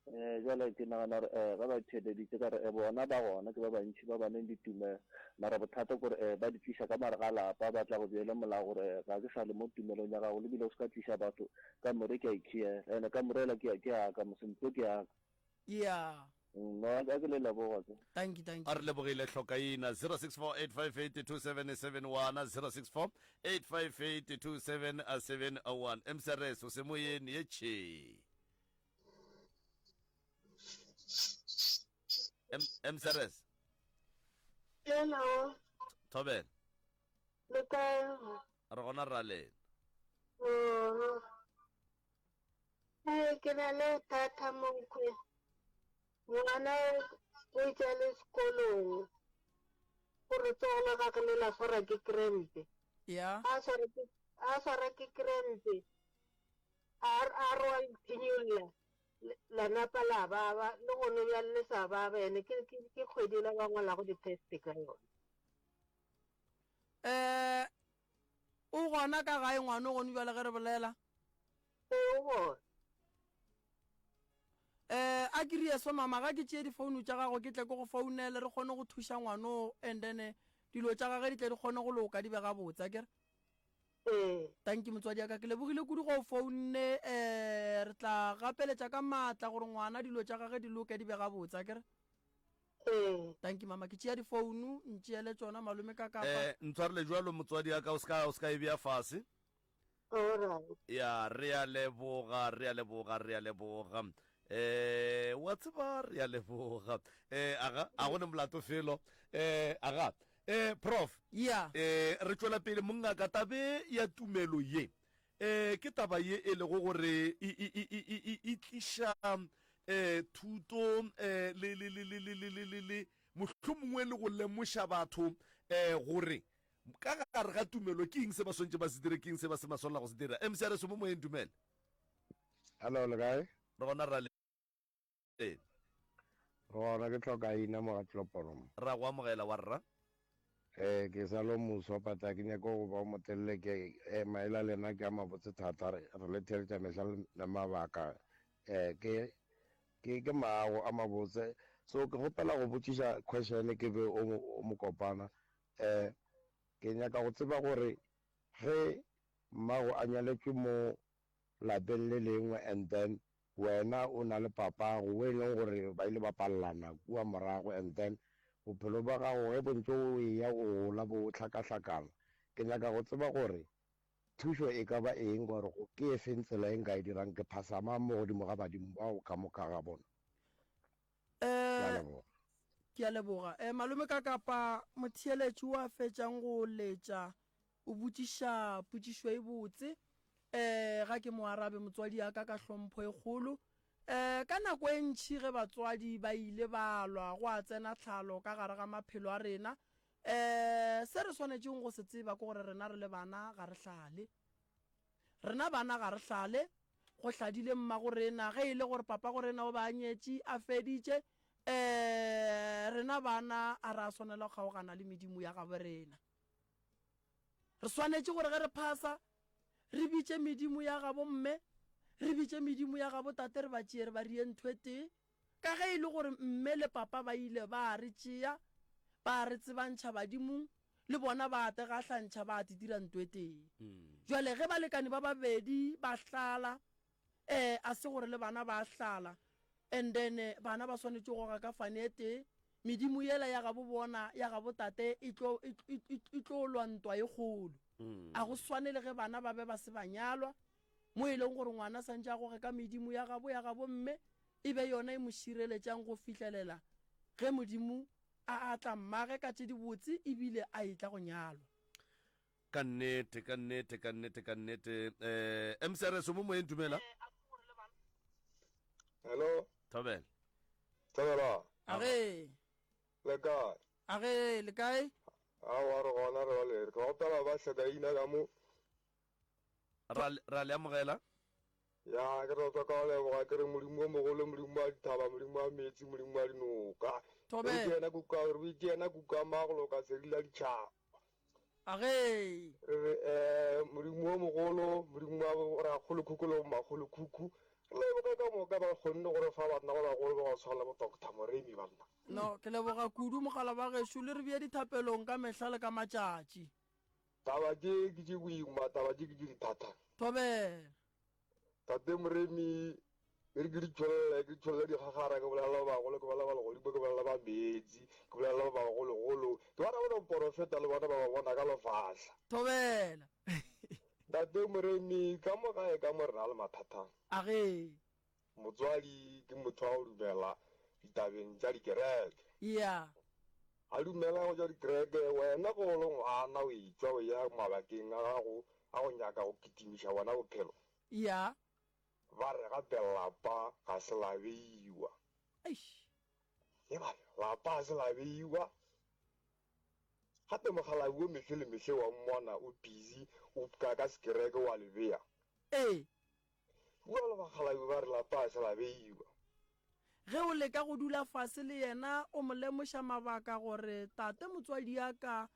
Eh, bjale ke nagana gore eh, ge ba theeleditše ka re eh, bona ba gona ke ba bantši ba ba neng ditumelo, mara bothata ke gore eh, ba di tliša ka mare ga lapa, ba tla go beele molao gore eh, ga ke sa le mo tumelong ya gago, le bile o se ka tliša batho kamore ke a ikhiela, ene kamore ela ke ke yaka, mosentlo ke yaka. Yeah. No, a ke le leboga ke. Thank you, thank A you. re lebogile hlokaina 0648582771 0648582771 mcrs o se moyeni ye tšhe M- mcrs Hello, thobela le kae? re gona ra lena Oh. Ee, ke na le thata monkwe. Ngwana o itse a le sekolong gore tsogo la gagwe le la swara ke krempe. Ya. A swara ke a swara ke krempe. A a re wa iphinyulla la napa la baba le gone bjale le sa baba ene ke ke ke kgwedi la ba ngwalago di-test ka yona. Eh o gona ka gae ngwana o gone bjale ge re bolela? Ee, o gona. Eh, a ke rie so mama, ga ke tšee difounu tša gago ke tle ke go founele re kgone go thuša ngwano and then eh, dilo tša gage di tle di kgone go loka di be gabotse akere? Ee. Tanki motswadi ya ka, ke lebogile kudu go o founne eh re tla gapeletša ka maatla gore ngwana dilo tša gage di loke di be gabotse akere? Ee. Tanki mama, ke tšea difounu ntšeele tšona malome ka kapa. Eh, ntshwarele jwalo motswadi ya ka o ska o ska e bea fase. Alright. Ya, re a leboga, re a leboga, re a leboga. Eh, wa tseba re a leboga. Eh, aga, a go ne molato felo. Eh, aga. Eh, Prof. Ya. Eh, re tšwela pele mongaka tabe ya tumelo ye. Eh, ke taba ye e lego gore e, e, e, e, e, e, e tliša eh, thuto eh, le, le, le, le, le, le, le, le, le mohlomongwe le go lemoša batho eh, gore ka gare ga tumelo ke eng se ba swantše ba se dire, ke eng se ba se ba swanela go se dira. MCRS o mo moyeng, dumela. Hello, le kae? Re gona ra le. Re gona ke hloka ina mo ga Tloporo. Ra go amogela wa rra. Eh ke sa lo moswa but a ke nyake go ba o motelele ke eh maele a lena ke a mabotse thata re re le theeletša mehla le mabaka eh ke ke ke maago a mabotse so ke kgopela go botšiša question ke be o o mokopana eh ke nyaka go tseba gore ge mmago a nyaletšwe mo lapeng le lengwe and then wena o na le papago o e leng gore ba ile ba palelana kua morago and then bophelo bja gago ge bo ntše o eya o gola bo hlakahlakana. Ke nyaka go tseba gore thušo e ka ba eng gore ke efeng tsela e nka e dirang ke phasa mang mo godimo ga badimo bao ka moka ga bona. Ke a Eh, leboga. ke a leboga. Eh, malome ka kapa motheeletši o a fetšang go letša O botšiša potšišo e botse. Um ga ke mo arabe motswadi ya ka ka hlompho e kgolo. Um ka nako e ntši ge batswadi ba ile ba lwa go a tsena tlhalo ka gare ga maphelo a rena. Um se re swanetšeng go se tseba ke gore rena re le bana ga re hlale. Rena bana ga re hlale, go hladile mmago rena. Ge e le gore papago rena o be a nyetše a feditše, um rena bana a re a swanela go kgaogana le medimo ya gabo rena. Re swanetše gore ge re phasa, re bitše medimo ya gabo mme, re bitše medimo ya gabo tate re ba tšee re ba rie ntho e tee. Ka ge e le gore mme le papa ba ile ba re tšea, ba re tsebantšha badimong, le bona ba te gahlantšha ba te dira nto e tee. Jwale ge balekani ba babedi ba hlala, Ee, a se gore le bana ba a hlala. And then bana ba swanetše go goga ka fane e tee. Medimo yela ya gabo bona, ya gabo tate e tlo, e, e, e, e tlo lwa ntwa e kgolo. A go swane le ge bana ba be ba se ba nyalwa, mo e leng gore ngwana santše a goge ka medimo ya gabo, ya gabo mme, e be yona e mo šireletšang go fihlelela ge Modimo a atla mmage ka tše dibotse ebile a etla go nyalwa. Ka nnete, ka nnete, ka nnete, ka nnete. Eh, MCRS o mo moyeng dumela. Hello. Thobela. Thobela. Age. Le kae? Age, le kae? Aowa re gona re bale re kgopela ba hlekaina ka mo. Ra ra le amogela. Ya ke re ka leboga ke re modimo o mogolo modimo wa dithaba modimo wa meetse modimo wa dinoka. Thobela. Re yena kuka re yena kuka magolo ka sedi la ditšhaba. A ge. Re re, eh, Modimo wo mogolo, Modimo wa borakgolokhukhu le bomakgolokhukhu, re leboge ka moka ba kgonne go re fa banna ba bagolo ba go tshwana le bo Doctor Moremi, banna. No, ke leboga kudu mogala wa gešo, le re bee dithapelong ka mehla le ka matšatši. Taba tše ke tše boima, taba tše ke tše dithata. Thobela. Tate Moremi, e re ke di tšholle, ke tšholle dikgagara, ke bolela ba bagolo, ke bolela ba legodimo, ke bolela ba meetse, ke bolela ba bagologolo, ke ba raya boporofeta le bona ba ba bona ka lefahla. Thobela. Tate Moremi, ka mo gae ka mo re na le mathata. A ge. Motswadi ke motho wa go dumela ditabeng tša dikereke. Yeah. A dumela go tša dikereke, wena ge o le ngwana o etšwa o ya mabakeng a gago a go nyaka go kitimiša bona bophelo. Yeah. Ba re gape lapa ga se la beiwa. Eish. Ye ba re lapa ga se la beiwa. Gape mokgalabje wo mehle le mehle wa mmona o busy o pka ka sekereke wa le bea. Ee. Bjalo bakgalabje ba re lapa ga se la beiwa. Ge o leka go dula fase le yena o mo lemoša mabaka gore tate motswadiaka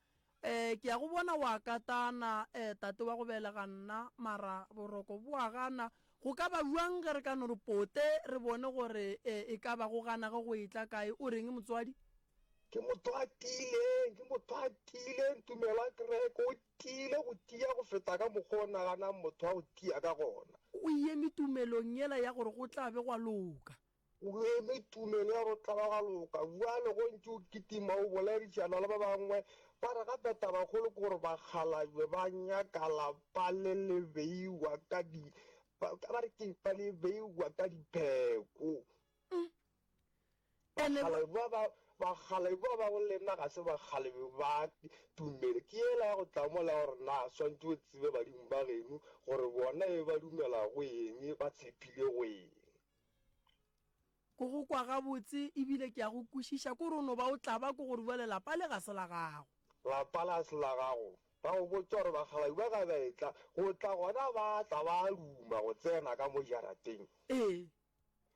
eh ke ya go bona wa katana eh tate wa go belega nna mara boroko bo a gana go ka ba bjang ge re ka no re pote re bone gore eh e ka ba go gana ge go etla kae o reng motswadi? Ke motho a tiileng, ke motho a tiileng tumelo ya kereke, o tiile go tia go feta ka mokgwa o naganang motho wa go tia ka gona. O eme tumelong yela ya gore go tla be gwa loka. O eme tumelo ya gore go tla ba gwa loka. Bjale go ntše o kitima o boledišana le ba bangwe, ba re gape tabakgolo ke gore bakgalabje ba nyaka lapa le le beiwa ka di, ba, ba re ke, ba le beiwa ka dipheko. Ene Bakgalabje ba ba. Bakgalabje ba ba go lena ga se bakgalabje ba tumelo. Ke yela ya go tla mola ya gore na swantše o tsebe badimo ba geno gore bona e ba dumela go eng, ba tshepile go eng. Ke go kwa gabotse ebile ke a go kwešiša. Ko re o no ba o tlaba ke gore bjale lapa le ga se la gago. Lapa le ga se la gago. Ba go botša gore bakgalabje ba ga ba etla go tla gona ba tla ba duma go tsena ka mo jarateng. Ee.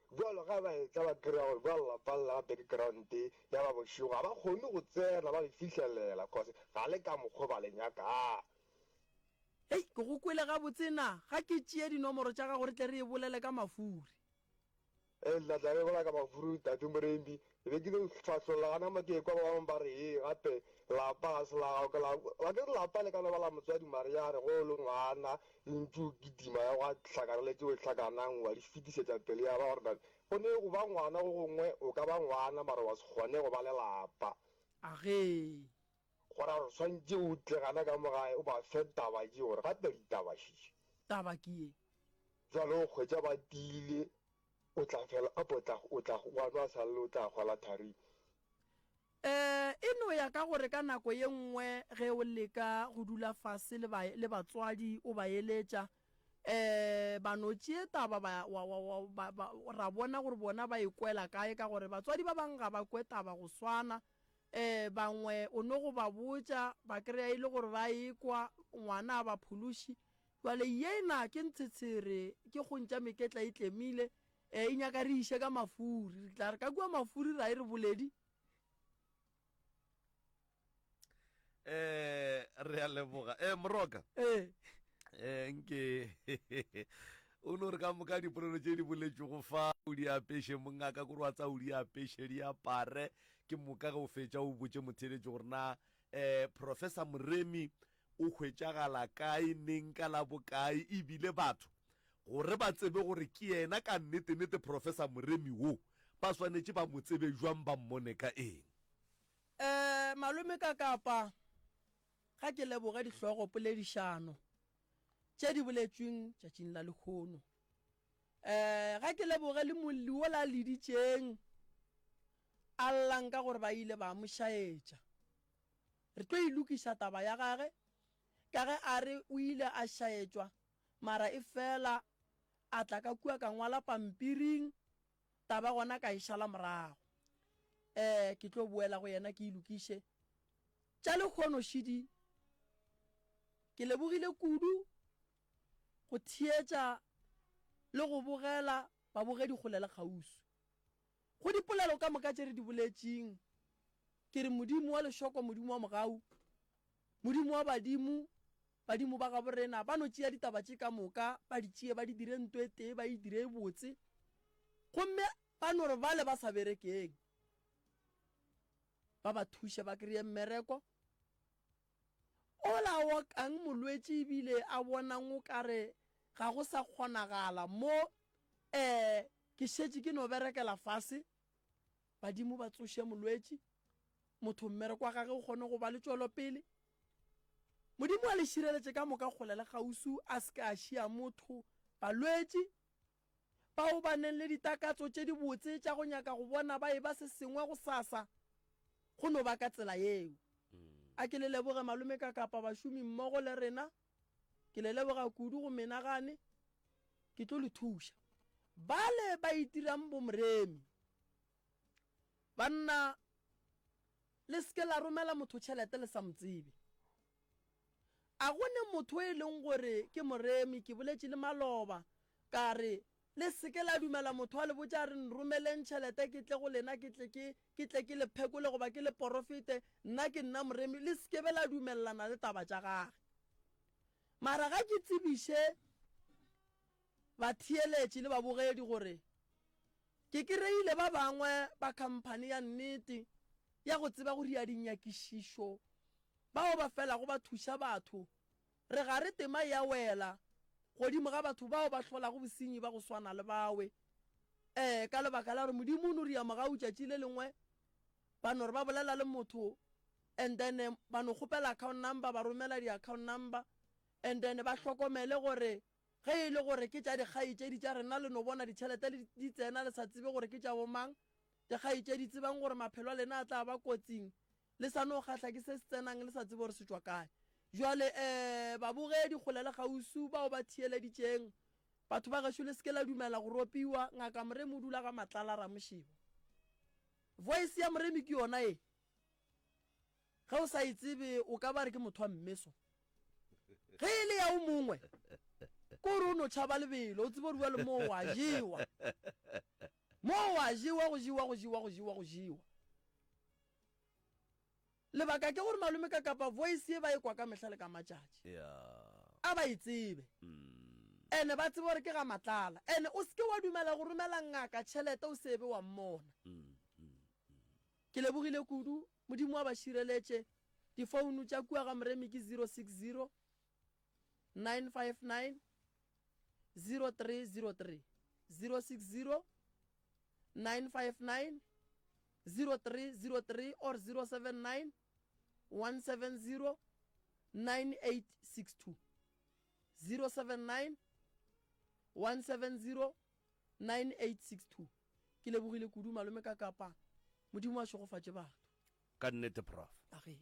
Bjalo ga ba etla ba kry-a gore bjalo lapa le la background ya ba bošego ga ba kgone go tsena ba le fihlelela cause ga le ka mokgo ba le nyakang. Hei, ke go kwele gabotse na? Ga ke tšee dinomoro tša gago re tle re e bolele ka mafuri. Ee, tla tla re bolela ka mafuri Tate Morembi. Ke be ke no fahlolla gana mo ke ekwa ba bangwe ba re ee gape lapa ga se la gago. Ke la wa ke re lapa le ka no ba la motswadi mare ya re ge o le ngwana e ntše o kitima ya gwa hlakana le tšeo hlakanang wa di fetišetša pele ya ba gore na go ne go ba ngwana go gongwe o ka ba ngwana mara wa se kgone go ba le lapa. Agee. Go ra gore swantše o tle gana ka mo gae o ba fe taba tše gore gape ditaba šiši. Taba ke ye. Bjale o hwetša ba tiile, o tla fela, gape o tla, o tla, wa no a sa lle o tla hwela tharing. E, e no ya ka gore ka nako ye nngwe ge o leka go dula fase le ba, le batswadi o ba eletša, e, ba no tšee taba ba, wa, wa, wa, ba, ba, ra bona gore bona ba e kwela kae, ka gore batswadi ba bangwe ga ba kwe taba go swana. E, bangwe o no go ba botša, ba kry-a e le gore ba ekwa, ngwana a ba phološi. Bjale yena ke ntshetshere, ke kgontša meketla e tlemile, e, e nyaka re iše ka mafuri. Re tla re ka kua mafuri ra e re boledi. Eh, re a leboga. Eh, Moroka. Eh. Eh, nke o no re ka moka dipolelo tše di boletšwego fa o di apeše mongaka kore wa tsa o di apeše di apare ke moka ge o fetša o botše motheeletši gore na um Professor Moremi o hwetšagala kae, neng, ka la bokae, e bile batho gore ba tsebe gore ke yena ka nnete-nnete Professor Moremi wo, ba swanetše ba mo tsebe bjang, ba mmone ka eng? Eh, malome Kakapa, ga ke leboge dihlogo poledišano tše di boletšweng tšatšing la lehono. Eh, ga ke leboge le molli wola a leditšeng a llang ka gore ba ile ba mo šaetša. Re tlo e lokiša taba ya gage ka ge a re o ile a šaetšwa mara efela a tla ka kua ka ngwala pampiring taba gona ka e šala morago. Eh, ke tlo boela go yena ke e lokiše. Tša lehono šidi ke lebogile kudu go theetša le go bogela babogedi kgole le kgauswi. Go dipolelo ka moka tše re di boletšeng, ke re Modimo wa lešoko, Modimo wa mogau, Modimo wa badimo, badimo ba gabo rena, ba no tšea ditaba tše ka moka, ba di tšee ba di dire nto e tee, ba e dire e botse, gomme ba no re bale ba sa berekeng, ba ba thuše ba kreye mmereko. Ola okang molwetši ebile a bonang o ka re ga go sa kgonagala mo, ee, ke šetše ke no berekela fase, badimo ba tsoše molwetši, motho mmereko wa gage o kgone go ba le tšwelopele. Modimo a le šireletše ka moka kgole le kgauswi, a se ke a šia motho, balwetši, Bao ba neng le ditakatso tše dibotse tša go nyaka go bona ba eba se sengwe gosasa, go no ba ka tsela yeo. A ke le leboge malome ka kapa bašomi mmogo le rena. Ke le leboga kudu go menagane. Ke tlo le thuša. Bale ba itirang bomoremi. Banna, le se ke la romela motho tšhelete le sa mo tsebe. A go ne motho e leng gore ke moremi, ke boletše le maloba, ka re, Le se ke la dumela motho a le botša a re, Nromeleng tšhelete ke tle go lena, ke tle ke, ke tle ke le phekole goba ke le porofete, nna ke nna moremi. Le se ke be la dumelelana le taba tša gage. Mara ga ke tsebiše batheeletši le babogedi gore ke kereile ba bangwe ba khamphani ya nnete ya go tseba go ria dinyakišišo bao ba felago ba thuša batho. Re ga re tema e a wela godimo ga batho bao ba hlolago bosenyi ba go swana le bawe. Ee, ka lebaka la gore Modimo o no ria mogau tšatši le lengwe ba no re ba bolela le motho and then ba no kgopela account number ba romela di account number and then ba hlokomele gore Ge e le gore ke tša dikgaetšedi tša rena le no bona ditšhelete le di tsena le sa tsebe gore ke tša bomang. Dikgaetšedi, tsebang gore maphelo a lena a tla ba kotsing le sa no kgahla ke se se tsenang le sa tsebe gore se tšwa kae. Bjale, um babogedi kgole le kgauswi bao ba theeleditšeng, batho ba gešo le se ke la dumela go ropiwa, Ngaka Moremi o dula ga Matlala Ramošebo. Voice ya Moremi ke yona ye. Ge o sa e tsebe o ka ba re ke motho wa mmeso. Ge e le ya o mongwe, ke gore o no tšhaba lebelo, o tsebe gore bjale moo wa jewa. Moo wa jewa, go jewa, go jewa, go jewa, go jewa. Lebaka ke gore malome ka kapa voice ye ba e kwa ka mehla le ka matšatši. A ba e tsebe. Ene ba tsebe gore ke ga Matlala. Ene o se ke wa dumela go romela ngaka tšhelete o se be wa mmona. Ke lebogile kudu. Modimo a ba šireletše. Difounu tša kua ga Moremi ke 060 959 0303. 060 959 0303 or 079 170 9862. 079 170 9862. Ke lebogile kudu malome ka kapa. Modimo a šegofatše batho. Ka nnete prof. Age.